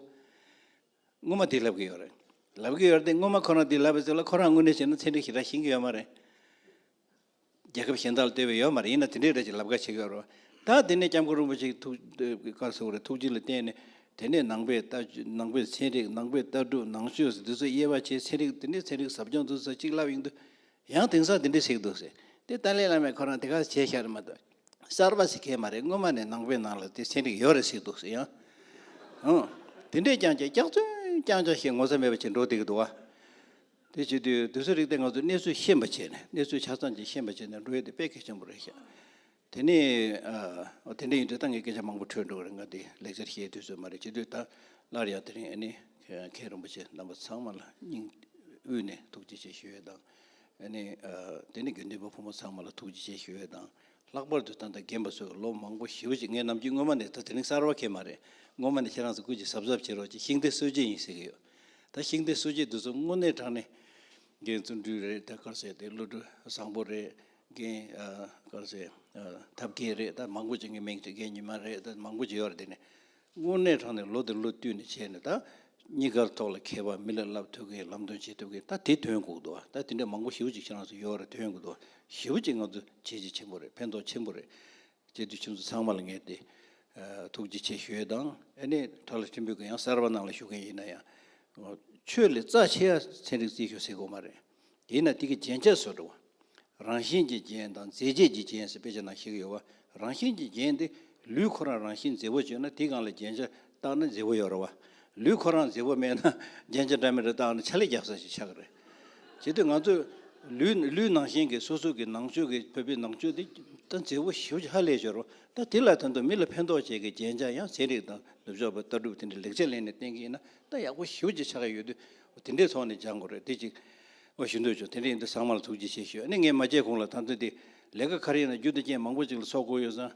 སྔོན་མ་དེ་ལབ་ཀྱི་ཡོད་རེད། ལབ་ཀྱི་ཡོད་རེད་དེ། སྔོན་མ་ཁོ་རང་དེ་ལབ་པའི་ཚེ་ལ་ཁོ་རང་དངོས་གནས་བྱས་ན་ཚན་རིག་ཞེ་དྲག་ཤེས་ཀྱི་ཡོད་མ་རེད། རྒྱལ་ཁབ་གཞན་དག་ལ་ལྟོས་པའི་ཡོད་མ་རེད། ཡིན་ན་དེ་འདྲའི་རེད་ཅེས་ལབ་ཁ་བྱེད་ཀྱི་ཡོད་རེད། ད་དེ་ནས་སྐྱབས་མགོན་རིན་པོ་ཆེའི་ཐུགས། བཀའ་ཟུར་རེད། ཐུགས་རྗེ་ལ་བརྟེན་ནས། དེ་ནས་ནང་པའི་ལྟ། ནང་པའི་ཚན་རིག་ནང་པའི་ལྟ་གྲུབ། ནང་ཆོས་ཟེར་དེ་ཚོ་དབྱེ་བ་ཕྱེ། ཚན་རིག་དེ་འདྲའི་ཚན་རིག་ཟབ་སྦྱོང་དེ་ཚོ་གཅིག་ལབ་ཡོང་དུས། ཡང་དེང་སང་དེ་འདྲ་ཟེར་གྱི་འདུག་ཟེར། དེ་ཏཱ་ལའི་བླ་མས་ཁོ་རང་དེ་ག་བྱས་ཤག་རེད་མ་གཏོགས། གསར་པ་ཟེར་མཁན་མ་རེད། སྔོན་མ་ནས་ནང་པའི་ནང་ལ་དེ་ཚན་རིག་ཡོད་རེད་ཟེར་གྱི་འདུག་ཟེར། ཡང་། ཨང་། དེ་འདྲས་རྐྱང་རྐྱང་སྐྱག་རྫུན་རྐྱང་རྐྱང་བཤད། ངོ་ཚ་མེད་པ་བྱས་འགྲོ་བསྡད་ཀྱི་འདུག་བ། དེ་བྱེད་དུས་དུས་ཚོད་རིག་སྟེ་ང་ཚོ་གནས་ཚུལ་ཤེས་པ་བྱས་ནས། གནས་ཚུལ་ཆ་ཚང་ཅིག་ཤེས་པ་བྱས་ནས་འགྲོ་ཡས་དེ་དཔེ་གལ་ཆེན་པོ་རེད་ཤག་དེ་ནས། ཨ། དེ་འདྲ་ཡིན་དུས་ད་ངས་སྐད་ཆ་མང་པོ་འཕྲོས་འགྲོ་གི་རེད། ང་དེ་ལེགས་སྦྱར་བཤད་དུས་ཚོད་མ་རེད། བྱེད་དུས་ད་སླར་ཡང་དེ་རིང་ཨ་ནི་མཁན་རིན་པོ་ཆེ་རྣམ་པ་ཚང་མ་ལ་སྙིང་དབུས་ནས་ཐུགས་རྗེ་ཆེ་ཞུ་ཡས་དང་། ཨ་ནི། ཨ། དེ་ནི་དགེ་འདུན་པ་ཕོ་མོ་ཚང་མ་ལ་ཐུགས་རྗེ་ཆེ་ཞུ་ཡས་དང་། ལྷག་པར་དུ་ད་ལྟ་རྒན་པ་ཚོས་ལོ་མང་པོ་ཞེ་པོ་ཅིག་ངས་ནམ་རྒྱུན་སྔོན་མ་ནས། ད་དེ་རིང་གསར་པ་གང་ཡང་མ་རེད། སྔོན་མ་ནས་ཁྱེད་རང་ཚོ་སྐུ་མཁྱེན་གཟབ་གཟབ་བྱེད་རོགས་གྱིས། ཤིང་རྟའི་སྲོལ་འབྱེད་ཡིན་ཟེར་གྱི་ཡོད། ད་ཤིང་རྟའི་སྲོལ་འབྱེད་འདི་ཚོ་དངོས་གནས་དྲང་གནས། རྒན་བརྩོན་འགྲུས་རེད། ད་ག་རེ་ཟེར་དེ། བློ་གྲོས་བཟང་པོ་རེད། རྒན་ཨ་ག་རེ་ཟེར། ཨ་ཐབས་མཁས་རེད། ད་མང་པོ་ཅིག་གི་མིང་ཅིག་རྒན་ཉི་མ་རེད། ད་མང་པོ་ཅིག་ཡོད་རེད། དེ་ནས་དངོས་གནས་དྲང་ནས་ལོ་དང་ལོ་བསྟུད་ནས་བྱས་ནས། ད་གཉིས་ཀར་ཐོག་ལ་མཁས་པ། མི་ལ་བསླབ་ཐུབ་མཁན། ལམ་སྟོན་བྱེད་ཐུབ་མཁན། ད་དེ་ཐོན་དགོས་འདུག་ད་དེ་འདྲ་མང་པོ་ཞེ་པོ་ཅིག་ཁྱེད་རང་ཚོ་ཡོད་རེད། ཐོན་དགོས་འདུག་ཞེ་པོ་ཅིག་ང་ཚོ་བྱས་རྗེས་ཆེན་པོ་རེད། ཕན་ཐོགས་ཆེན་པོ་རེད། བྱས་དུས་ཁྱེད་ཚོ་ཚང་མ་ལ་ངས་དེ་ཨ་ཐུགས་རྗེ་ཆེ་ཞུ་ཡས་དང་། ཨ་ནི་ཁྲ་ལ་ཆེན་པོས་ཀྱི་ཡང་གསར་པ་ནང་ལ་ཞུགས་མཁན་ཡིན་ན་ཡང་། ཆོས་ལས་རྩ་ཆེ་ཡ་ཚན་རིག་རྩིས་ཞུ་ཟེར་དགོས་མ་རེད། ཡིན་ན་དེ་གི་རྒྱན་ཆ་བཟོ་འདྲ་བ། རང་བཞིན་གྱི་རྒྱན་དང་མཛེས་བྱེད་ཀྱི་རྒྱན་ཟེར་དཔེ་ཆ་ནང་བཤད་ཀྱི་ཡོད་པ། རང་བཞིན་གྱི་རྒྱན་དེ་ལུས་ཁོ་རང་རང་བཞིན་མཛེས་པོ་བྱུང་ན་དེ་སྒང་ལ་རྒྱན་ཆ་བཏགས་ན་མཛེས་པོ་ཡོད་རེད་བ། ལུས་ཁོ་རང་མཛེས་པོ་མེད་ན་རྒྱན་ཆ་འདྲ་མི་འདྲ་བཏགས་ན་ཆ་ལས་རྒྱག་ས་ཞིག་ཆགས་ཀྱི་རེད། བྱེད་དུས་ང་ཚོས་ལུས་ལུས་ནང་བཞིན་གྱི་སོ་སོ་གི་ནང་ཆོས་ཀྱི་བོད་པའི་ནང་ཆོས་དེ་ད་མཛེས་པོ་ཞེ་པོ་ཅིག་ཧ་ལས་ཤོར་བ། ད་དེ་ལ་ད་དུང་མི་ལ་ཕན་ཐོགས་བྱེད་ཀྱི་རྒྱན་ཆ་ཡང་ཚན་རིག་དང་ནུབ་ཕྱོགས་པའི་ལྟ་གྲུབ་དེ་འདྲའི་ལེགས་ཆ་ལེན་ནས་བསྟན་གྱི་ཡིན་ན་ད་ཡག་པོ་ཞེ་པོ་ཅིག་ཆགས་ཀྱི་ཡོད་དུས། དེ་འདྲའི་ཐོག་ནས་སྦྱང་དགོས་རེད། དེ་ཅིག་ཨོ་ཞུ་འདོད་བྱུང་། དེ་འདྲ་ཡིན་དུས་ཚང་མ་ལ་ཐུགས་རྗེ་ཆེ་ཞུ། ཨ་ནི་ངས་མ་བརྗེད་གོང་ལ་ད་ལྟ་དེ་ལས་ཀ་ག་རེ་ཡིན་ན་རྒྱུ་དང་རྐྱེན་མང་པོ་ཅིག་ལ་ཚོགས་དགོས་ཡོད་ཙང་།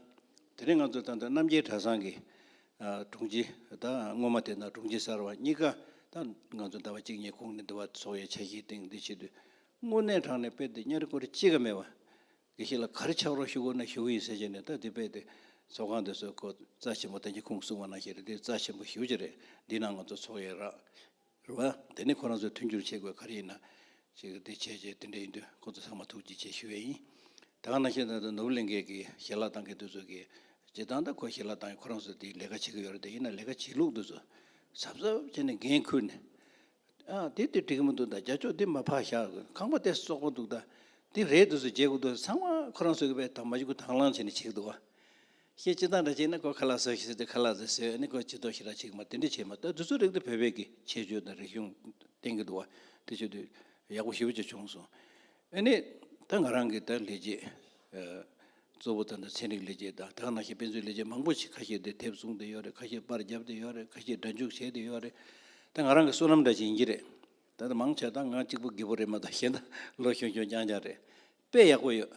དེ་རིང་ང་ཚོ་ད་ལྟ་རྣམ་རྒྱལ་གྲྭ་ཚང་གི་ཨ་དྲུང་ཆེ། ད་སྔོན་མ་དེ་ན་དྲུང་ཆེ་གསར་བ་གཉིས་ཀ་ད་ང་ཚོ་ཟླ་བ་གཅིག་གཉིས་གོང་ནས་འདི་བ་ཚོགས་ཡས་འཆར་གཞི་བཏིང་། འདི་བྱེད་དུས་དངོས་གནས་དྲང་ནས་དཔེ་དེ་གཉའ་རི་ཀོ་རི་གཅིག་ཀ་མེད་པ། དགེ་བཤེས་ལ་ག་རེ་ཕྱག་རོགས་ཞུ་དགོས་ན་ཞུ་གི་ཡིན་ཟེར་བྱས་ནས། ད་དེ་དཔེ་དེ་ཚོགས་ཁང་དེ་ཚོ་ཁོ་རྩ་ཆེན་པོ། ད་གིན་ཁོང་གསུངས་པ་ནང་བཞིན་རེད། དེ་རྩ་ཆེན་པོ་ཞེ་པོ་ཅིག་རེད། འདི་ནང་ང་ཚོ་ཚོགས་ཡས་རག་རེད་བ། དེ་ནས་ཁོ་རང་ཚོས་མཐུན་འགྱུར་བྱེད་དགོས་ག་རེ་ཡིན་ན་ཅིག་དེ་བྱས་རྗེས་དེ་འདྲ་ཡིན་དུས་ཁོ་ཚོ་ཚང་མ་ཐུགས་རྗེ་ཆེ་ཞུ་ཡས་ཡིན། ད་ག་ནང་བཞིན་ད་ལྟ་ནོར་བུ་གླིང་གའི་གི་ཞལ་ལག་བཏང་མཁན་དེ་ཚོ་གི་སྤྱིར་བཏང་ད་ཁོ་ཞལ་ལག་བཏང་ཡས་ཁོ་རང་ཚོ་དེ་ལས་ཀ་བྱེད་ཀྱི་ཡོད་རེད། དེ་ཡིན་ན་ལས་ཀ་བྱེད་ལུགས་དེ་ཚོ་གཟབ་གཟབ་བྱས་ནས་འགན་ཁུར་ནས། ཨ་དེ་དེ་འགྲིག་གི་མི་འདུག་ད་རྒྱ་ཕྱོགས་དེ་མ་ཕར་བཞག་ཁང་པ་དེ་བཙོག་པོ་འདུག་ད་དེ་རེད་དེ་ཚོ་བརྗེ་དགོས་འདུག་ཚང་མ་ཁོ་རང་ཚོ་གི་དཔེ་དང་མ་བྱེད་དགོས་དང་བླངས་བྱས་ནས་བྱེད་ཀྱི་འདུག་བ། ཁྱེད་སྤྱིར་བཏང་འདྲ་བྱས་ན་ཁོ་ཁ་ལག་བཟོ་ཞིག་ཟེར་དུས་ཁ་ལག་བཟོ་ཞིག་ཟེར། ཨ་ནི་ཁོ་ཅི་ཐོག་ཞིག་ལ་བྱེད་ཀྱི་མ། དེ་འདྲ་བྱེད་མ། ད་དེ་ཚོ་རིགས་དེ་བོད་པའི་གི་ཁྱད་ཆོས་དང་རིག་གཞུང་བསྟན་གྱི་འདུག་བ། དེ་བྱེད་དུས་ཡག་པོ་ཞེ་པོ་ཅིག་བྱུང་སོང་། ཨ་ནི་ད་ང་རང་གི་ད་ལས་བྱེད་ཨ་གཙོ་བོ་ད་ལྟ་ཚན་རིག་ལས་བྱེད་དང་། ད་ག་ནང་བཞིན་དཔེ་མཛོད་ལས་བྱེད་མང་པོ་ཞིག་ཁ་ཤས་དེ་དེབ་གསུངས་བསྡད་ཡོད་རེད། ཁ་ཤས་པར་བརྒྱབ་བསྡད་ཡོད་རེད། ཁ་ཤས་སྒྲ་འཇུག་བྱས་བསྡད་ཡོད་རེད། ད་ང་རང་གི་བསོད་ནམས་འདྲ་ཅིག་ཡིན་གྱི་རེད། ད་ལྟ་མང་ཆེ་ད་ང་གཅིག་པུ་རྒད་པོ་རེད་མ་གཏོགས། གཞན་དག་ལོ་ཆུང་ཆུང་རྐྱང་རྐྱང་རེད། དཔེ་ཡག་པོ་ཡོད།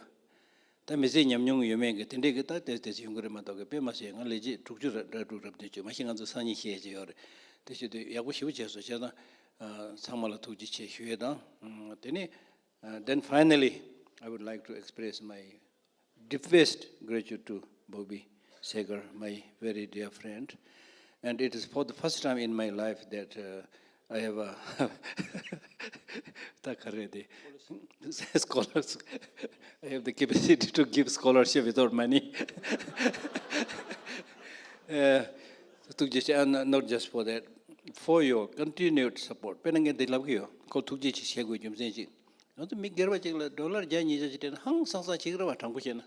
ད་མི་ཚེའི་ཉམས་མྱོང་ཡོད་མེད་ཀྱི་དེ་འདྲས་ཀྱི་ད་ཏོག་ཙམ་ཡོང་གི་རེད་མ་གཏོགས། ཀྱི་དཔེ་མ་ཟད་ང་ལས་བྱེད་དྲུག་ཅུ་ར་ར་དྲུག་རབ་བདུན་ཅུ། མ་གཞི་ང་ཚོ་སང་ཉིན་བཤད་ཀྱི་ཡོད་རེད། དེ་བྱེད་དུས་ཡག་པོ་ཞེ་པོ་བྱས་སོང་། བྱས་ཙང་ཨ་ཚང་མ་ལ་ཐུགས་རྗེ་ཆེ་ཞུ་ཡས་དང་། ཨ་དེ་ནས་ཨ་then finally, I would like to express my deepest gratitude to Bobby Segar, my very dear friend. And it is for the first time in my life that uh, I have a ད་ག་རེ་དེ་scholars, I have the capacity to give scholarship without money. uh, ཐུགས་རྗེ་ཆེ། And not just for that, for your continued support. དཔེར་ན་ངས་འདི་ལབ་ཀྱི་ཡོད། ཁོ་ཐུགས་རྗེ་ཆེ་བྱེད་དགོས་རྒྱུ་མཚན་ཅིག་ང་ཚོ་མི་སྒེར་བ་ཅིག་ལ་ཌོ་ལར་བརྒྱ་ཉིས་བརྒྱ་ཅིག་སྤྲད་ན་ཧང་སང་སང་བྱེད་ཀྱི་རེད་བ། དྲང་པོ་བཤད་ན།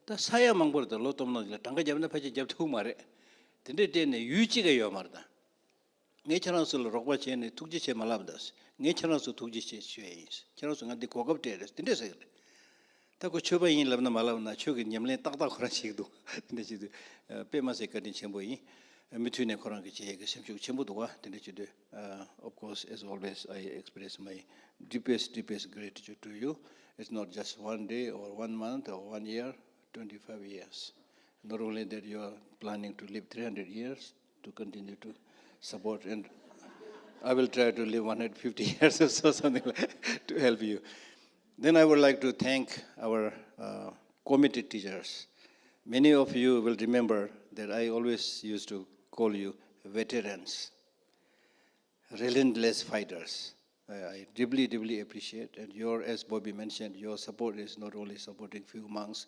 ད་ས་ཡ་མང་པོ་རེད། ད་ལོ་སྟོང་ནང་ལ་གྲངས་ཀ་བརྒྱབ་ན་ཕལ་ཆེར་བརྒྱབ་ཐུབ་མ་རེད། དེ་འདྲས་སྤྲད་ནས་ཡུལ་གཅིག་ག་ཡོད་མ་རེད་ད། ངས་ཁྱེད་རང་ཚོ་ལ་རོགས་པ་བྱས་ནས་ཐུགས་རྗེ་ཆེ་མ་ལབ་ད། ངས་ཁྱེད་རང་ཚོ་ཐུགས་རྗེ་ཆེ་ཞུ་ཡ་ཡིན། ཁྱེད་རང་ཚོ་ང་འདི་གོ་སྐབས་སྤྲད་རེད། དེ་འདྲས་ཟེར་གི་རེད། ད་ཁོ་ཆོས་པ་ཡིན་ལབ་ན་མ་ལབ་ན་ཆོས་ཀྱི་ཉམས་ལེན་ཏག་ཏག་ཁོ་རང་བྱེད་ཀྱི་འདུག་དེ་འདྲས་བྱེད་དུས་དཔེ་མ་ཟད་བཀའ་དྲིན་ཆེན་པོ་ཡིན། མུ་མཐུད་ནས་ཁོ་རང་གི་བྱེད་ཡས་ཀྱི་སེམས་ཤུགས་ཆེན་པོ་འདུག་བ། དེ་འདྲས་བྱེད་དུས། Uh, of course, as always, I express my deepest, deepest gratitude to you. It's not just one day or one month or one year, twenty-five years. Not only that, you are planning to live three hundred years to continue to support, and I will try to live one hundred fifty years or so, something like, to help you. Then I would like to thank our uh, committee teachers. Many of you will remember that I always used to call you veterans, relentless fighters. I, I deeply, deeply appreciate, and your, as Bobby mentioned, your support is not only supporting few monks,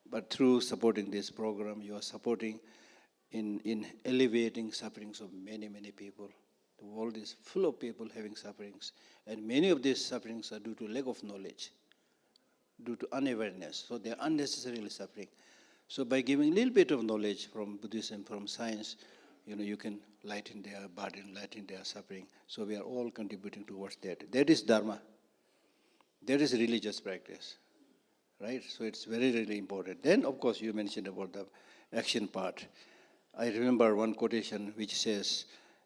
but through supporting this program, you are supporting in, in alleviating sufferings of many, many people. The world is full of people having sufferings, and many of these sufferings are due to lack of knowledge, due to unawareness. So they are unnecessarily suffering. So by giving a little bit of knowledge from Buddhism, from science, you know, you can lighten their burden, lighten their suffering. So we are all contributing towards that. That is dharma. That is religious practice. Right? So it's very, really important. Then, of course, you mentioned about the action part. I remember one quotation which says,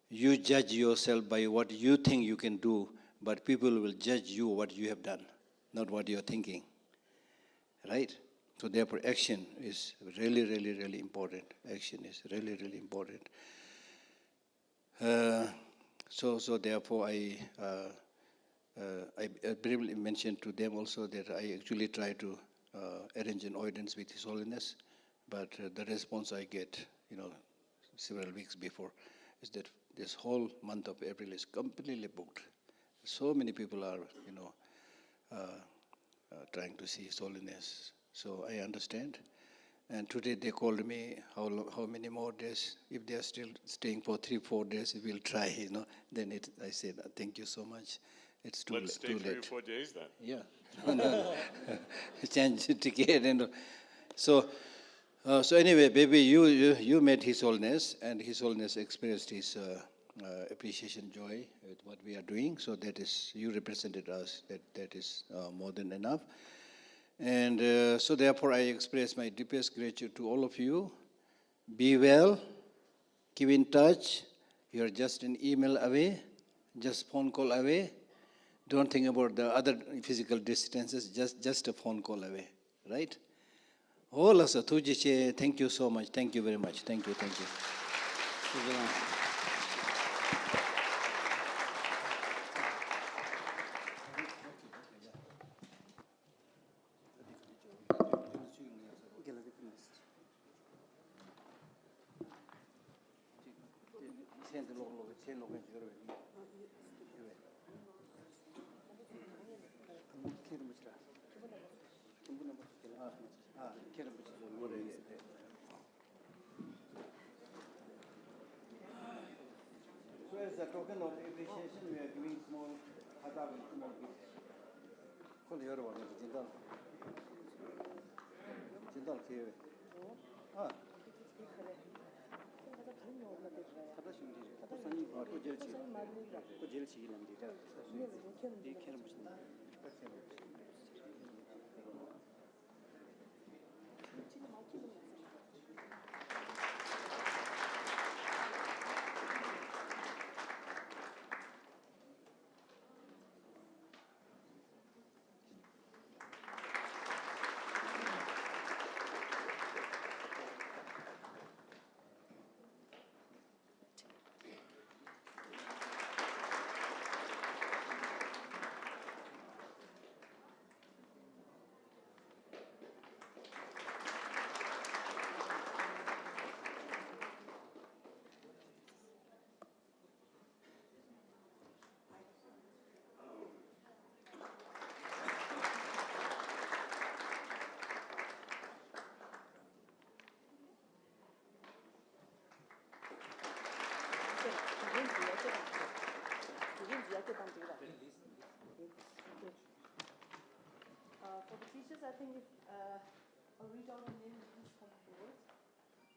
"You judge yourself by what you think you can do, but people will judge you what you have done, not what you are thinking." Right? So therefore, action is really, really, really important. Action is really, really important. Uh, so, so therefore, I uh, Uh, I, I briefly mentioned to them also that I actually try to uh, arrange an audience with His Holiness, but uh, the response I get, you know, several weeks before is that this whole month of April is completely booked. So many people are, you know, uh, uh, trying to see His Holiness. So I understand. And today they called me, how, lo- how many more days? If they are still staying for three, four days, we'll try, you know. Then it, I said, "Thank you so much. It's too, Let's la- stay too three or late." Four days then. Yeah. Change ticket and so. Uh, so anyway, baby, you, you you met His Holiness, and His Holiness expressed his uh, uh, appreciation, joy with what we are doing. So that is, you represented us. That that is uh, more than enough. And uh, so therefore, I express my deepest gratitude to all of you. Be well, keep in touch. You are just an email away, just phone call away. Don't think about the other physical distances, just, just a phone call away, right? All us, thank you so much. Thank you very much. Thank you, thank you. So as a token of appreciation, we are giving small hata with small gift. ཁོ་ལ་ཡོད་རེད་བ། ང་ཚོ་སྦྱིན་བདག་སྦྱིན་བདག་ཁེལ་ཡོད། ཨ། ཁ་བརྡ་ཞུ་འདི་རེད། ཁོ་སང་ཉིན་ཁོ་རྗེས་ལ་བྱེད། ཁོ་རྗེས་ལ་བྱེད་ཀྱི་ལམ་འདི་རེད། འདི་ཁྱེད་རང་བུ་ཞིག་འདི། Uh, for the teachers, I think if uh, I'll read out the name and please come forward.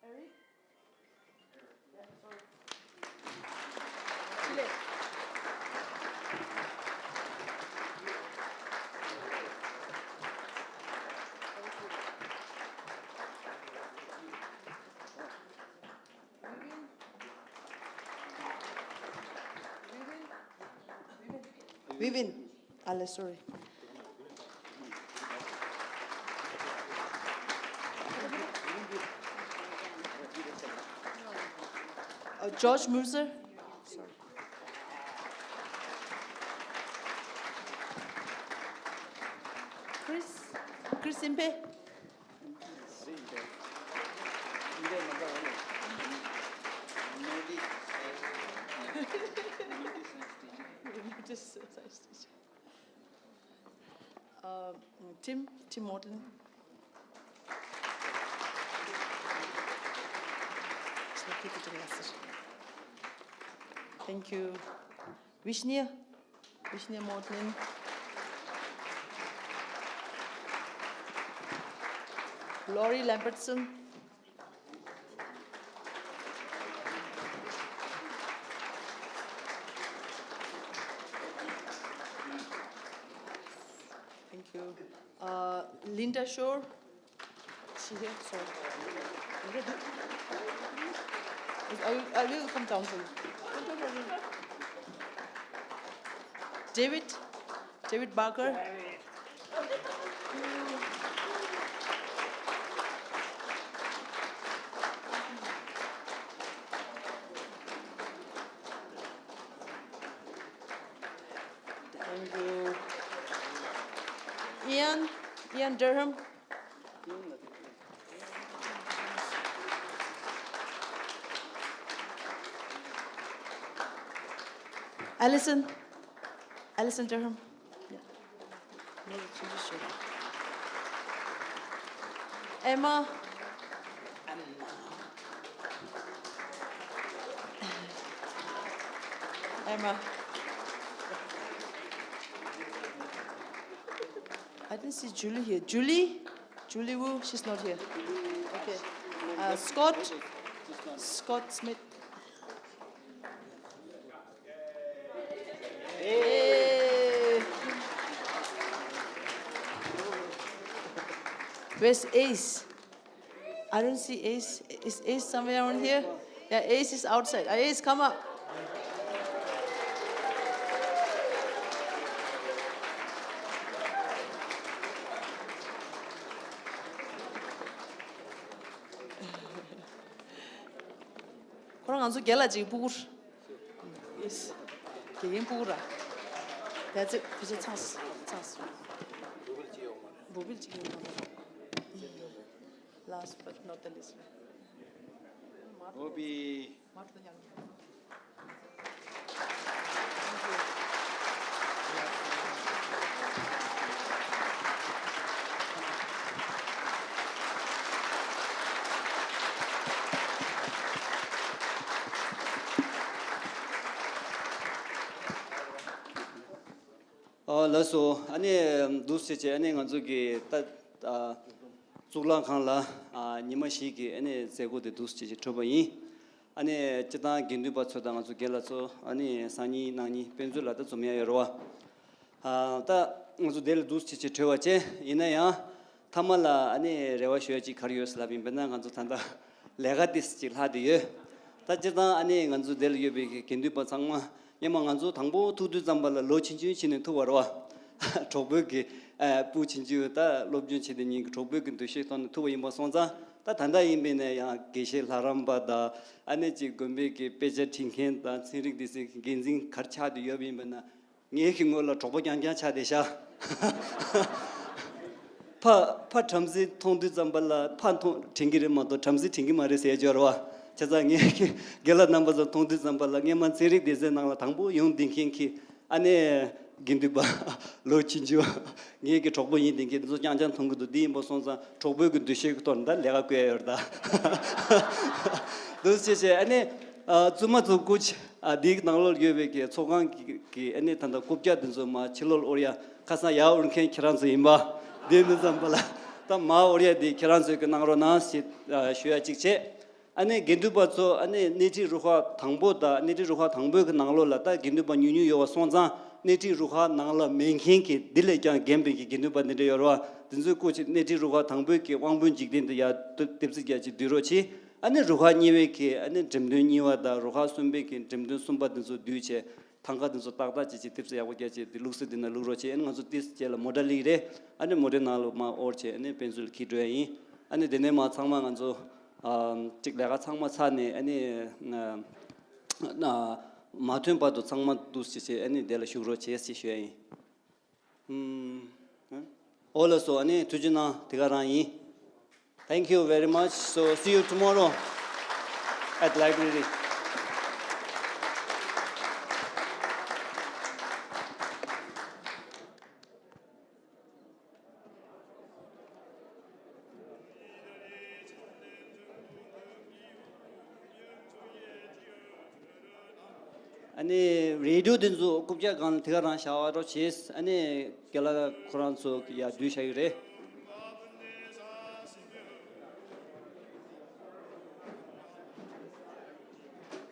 Eric? Yeah, sorry. Chile. Vivian. Ale, sorry. Uh, George Muser. Sorry. Chris. Chris Impe. Just science teacher. Uh, Tim, Tim Morton. Thank you. Vishnia, Vishnia Morton. Lori Lambertson. Thank you. Uh, Linda Shore. She here? Sorry. Linda, do- I will, I will come down for you. David, David Barker. Thank you. Ian, Ian Durham. Alison, Alison Durham. Yeah. Emma. Emma. I didn't see Julie here. Julie? Julie Wu, she's not here. Okay. Uh, Scott? Scott Smith. Hey. Where's Ace? I don't see Ace. Is Ace somewhere around here? Yeah, Ace is outside. Uh, Ace, come up. ཁོ་རང་ང་ཚོ་རྒན་ལགས་ཅིག་སྤུ་གུར། ཡེས། དགེ་རྒན་སྤུ་གུ་ར། That's it. ཕལ་ཆེར་ཚང་སོང་། ཚང་སོང་། བོ་བིལ་ཅིག་ཡོད་མ་རེད། Last but not the least. བོ་བིལ། ཨ་ལགས་སོ། ཨ་ནི་འདུག་སེ་བྱས་ཨ་ནི་ང་ཚོ་གི་ད་ཨ་གཙུག་ལག་ཁང་ལ་ཨ་ཉི་མ་བཞི་གི་ཨ་ནི་མཛད་སྒོ་དེ་འདུག་སེ་བྱས་གྲུབ་པ་ཡིན། ཨ་ནི་སྤྱིར་བཏང་དགེ་འདུན་པ་ཚོ་དང་ང་ཚོ་རྒན་ལགས་ཚོ་ཨ་ནི་སང་ཉིན་གནངས་ཉིན་དཔེ་མཛོད་ལ་ད་འཛོམས་ཡ་ཡོད་རེད་བ། ཨ་ད་ང་ཚོ་དེ་ལ་འདུག་སེ་བྱས་གྲོལ་བ་བྱས། ཡིན་ན་ཡང་མཐའ་མ་ལ་ཨ་ནི་རེ་བ་ཞུ་ཡ་ཅིག་ག་རེ་ཡོད་ཟེར་ལབ་ཡིན་པས་ན། ང་ཚོ་ད་ལྟ་ལས་ཀ་ཏོག་ཙམ་ཅིག་ལྷག་བསྡད་ཡོད། ད་སྤྱིར་བཏང་ཨ་ནི་ང་ཚོ་དེ་ལ་ཡོད་པའི་དགེ་འདུན་པ་ཚང་མ་སྔོན་མ་ང་ཚོ་དང་པོ་ཐུག་དུས་ཙམ་པ་ལ་ལོ་ཆུང་ཆུང་བྱས་ནས་ཐུག་པ་རེད་བ། གྲོགས་པོའི་གི་ཨ་སྤུ་ཆུང་ཆུང་ད་སློབ་སྦྱོང་བྱེད་དུས་ཉིན་གྱི་གྲོགས་པོའི་གི་འདུ་ཤེས་ཐོག་ནས་ཐུག་པ་ཡིན་པ་སོང་ཙང་། ད་ད་ལྟ་ཡིན་པས་ན་ཡང་དགེ་བཤེས་ལྷ་རམས་པ་དང་ཨ་ནི་ཅིག་དགོན་པའི་གི་དཔེ་ཆ་འབྲི་མཁན་དང་ཚན་རིག་སྡེ་ཚན་གི་འགན་འཛིན་ག་རེ་ཆགས་བསྡད་ཡོད་པ་ཡིན་པས་ན། ངའི་གི་ངོས་ལ་གྲོགས་པོ་རྐྱང་རྐྱང་ཆགས་བསྡད་ཤག་ཕ་ཕ་བྲམ་ཟེ་མཐོང་དུས་ཙམ་པ་ལ་ཕ་མཐོང་དྲན་གྱི་རེད་མ་གཏོགས་བྲམ་ཟེ་དྲན་གྱི་མ་རེད་ཟེར་ཡ་ཅིག་ཡོད་རེད་བ། བྱས་ཙང་ངས་ཀྱི་རྒན་ལགས་རྣམ་པ་ཚོ་མཐོང་དུས་ཙམ་པ་ལ་སྔོན་མ་ཚན་རིག་སྡེ་ཚན་ནང་ལ་དང་པོ་ཡོང་བསྡད་མཁན་གྱི་ཨ་ནི་དགེ་འདུན་པ་ལོ་ཆུང་ཆུང་ངའི་གི་གྲོགས་པོ་ཡིན་བསྡད་མཁན་དེ་ཚོ་རྐྱང་རྐྱང་མཐོང་གི་འདུག་འདི་ཡིན་པ་སོང་ཙང་གྲོགས་པོའི་གི་འདུ་ཤེས་ཀྱི་ཐོག་ནས་ད་ལས་ཀ་བསྐོས་ཡ་ཡོད་རེད་ད། འདུག་སེ་བྱས་ཨ་ནི་ཨ་བཙུན་མ་ཚོ་སྐུ་མཁྱེན། ཨ་འདིའི་ནང་ལོགས་ཡོད་པའི་གི་ཚོགས་ཁང་གི་གི་ཨ་ནི་ད་ལྟ་རྐུབ་བཀྱག་འདི་ཚོ་མར་ཕྱི་ལོགས་ལ་དབོར་ཡ། ཁ་སང་ཡར་དབོར་མཁན་ཁྱེད་རང་ཚོ་ཡིན་པ། འདི་འདི་ཙམ་པ་ལ་ད་མར་དབོར་ཡ་འདི་ཁྱེད་རང་ཚོས་གི་གནང་རོགས་གནང་ཞེས་ཨ་ཞུ་ཡ་གཅིག་བྱས། ཨ་ནི་དགེ་འདུན་པ་ཚོ་ཨ་ནི་སྣེ་ཁྲིད་རུ་ཁག་དང་པོ་དང་སྣེ་ཁྲིད་རུ་ཁག་དང་པོའི་གི་ནང་ལོགས་ལ་ད་དགེ་འདུན་པ་ཉུང་ཉུང་ཡོད་པ་སོང་ཙང་། སྣེ་ཁྲིད་རུ་ཁག་ནང་ལ་མེད་མཁན་གྱི་འདི་ལས་ཀྱང་རྒན་པའི་གི་དགེ་འདུན་པ་འདི་འདྲ་ཡོད་རེད་བ། འདི་ཚོའི་སྐུ་མཁྱེན་སྣེ་ཁྲིད་རུ་ཁག་དང་པོའི་གི་དབང་པོའི་འཇིག་རྟེན་དུ་ཡར་ལྟེབ་རྩིག་རྒྱག་ཅིག་སྡོད་རོགས་གྱིས། ཨ་ནི་རུ་ཁག་གཉིས་པའི་གི་ཨ་ནི་འགྲེམས་སྟོན་གཉིས་པ་དང་རུ་ཁག་གསུམ་པའི་གི་འགྲེམས་སྟོན་གསུམ་པ་འདི་ཚོ་བསྡུས་བྱས། ཐང་ཀ་འདི་ཚོ་ཏག་ཏག་ཅིག་ཅིག་ལྟེབ་རྩིག་ཡག་པོ་རྒྱག་ཅིག་འདི་བླུགས་སྲོལ་འདི་ན་བླུགས་རོགས་བྱས། ཨ་ནི་ང་ཚོ་ཏིས་རྗེས་ལ་མོ་ཊ་སླེབས་རེད། ཨ་ནི་མོ་ཊའི་ནང་ལ་མར་དབོར་བྱས་ཨ་ནི་དཔེ་མཛོད་ལ་འཁྱེར་འགྲོ་ཡ་ཡིན། ཨ་ནི་དེ་ནས་མར་ཚང་མ་ང་ཚོ་ཨ་ཅིག་ལས་ཀ་ཚང་མ་ཚར་ནས་ཨ་ནི་ཨ་མ་ཐོན་བར་དུ་ཚང་མ་འདུག་སེ་བྱས་ཨ་ནི་དེ་ལ་བཞུགས་རོགས་བྱས་ཞེས་ཞུ་ཡ་ཡིན། ཨུམ། འོ་ལགས་སོ། ཨ་ནི་ཐུགས་རྗེ་གནང་། དེ་ག་རང་ཡིན། Thank you very much. So see you tomorrow at library. ཨ་ནི་རེ་ཌི་ཡོ་དེ་ཚོ་རྐུབ་བཀྱག་སྒང་ལ་དེ་ག་རང་བཞག་རོགས་བྱེད། ཨ་ནི་རྒན་ལགས་ཁོ་རང་ཚོ་ཡར་བསྡུས་བཞག་ཡོད་རེད།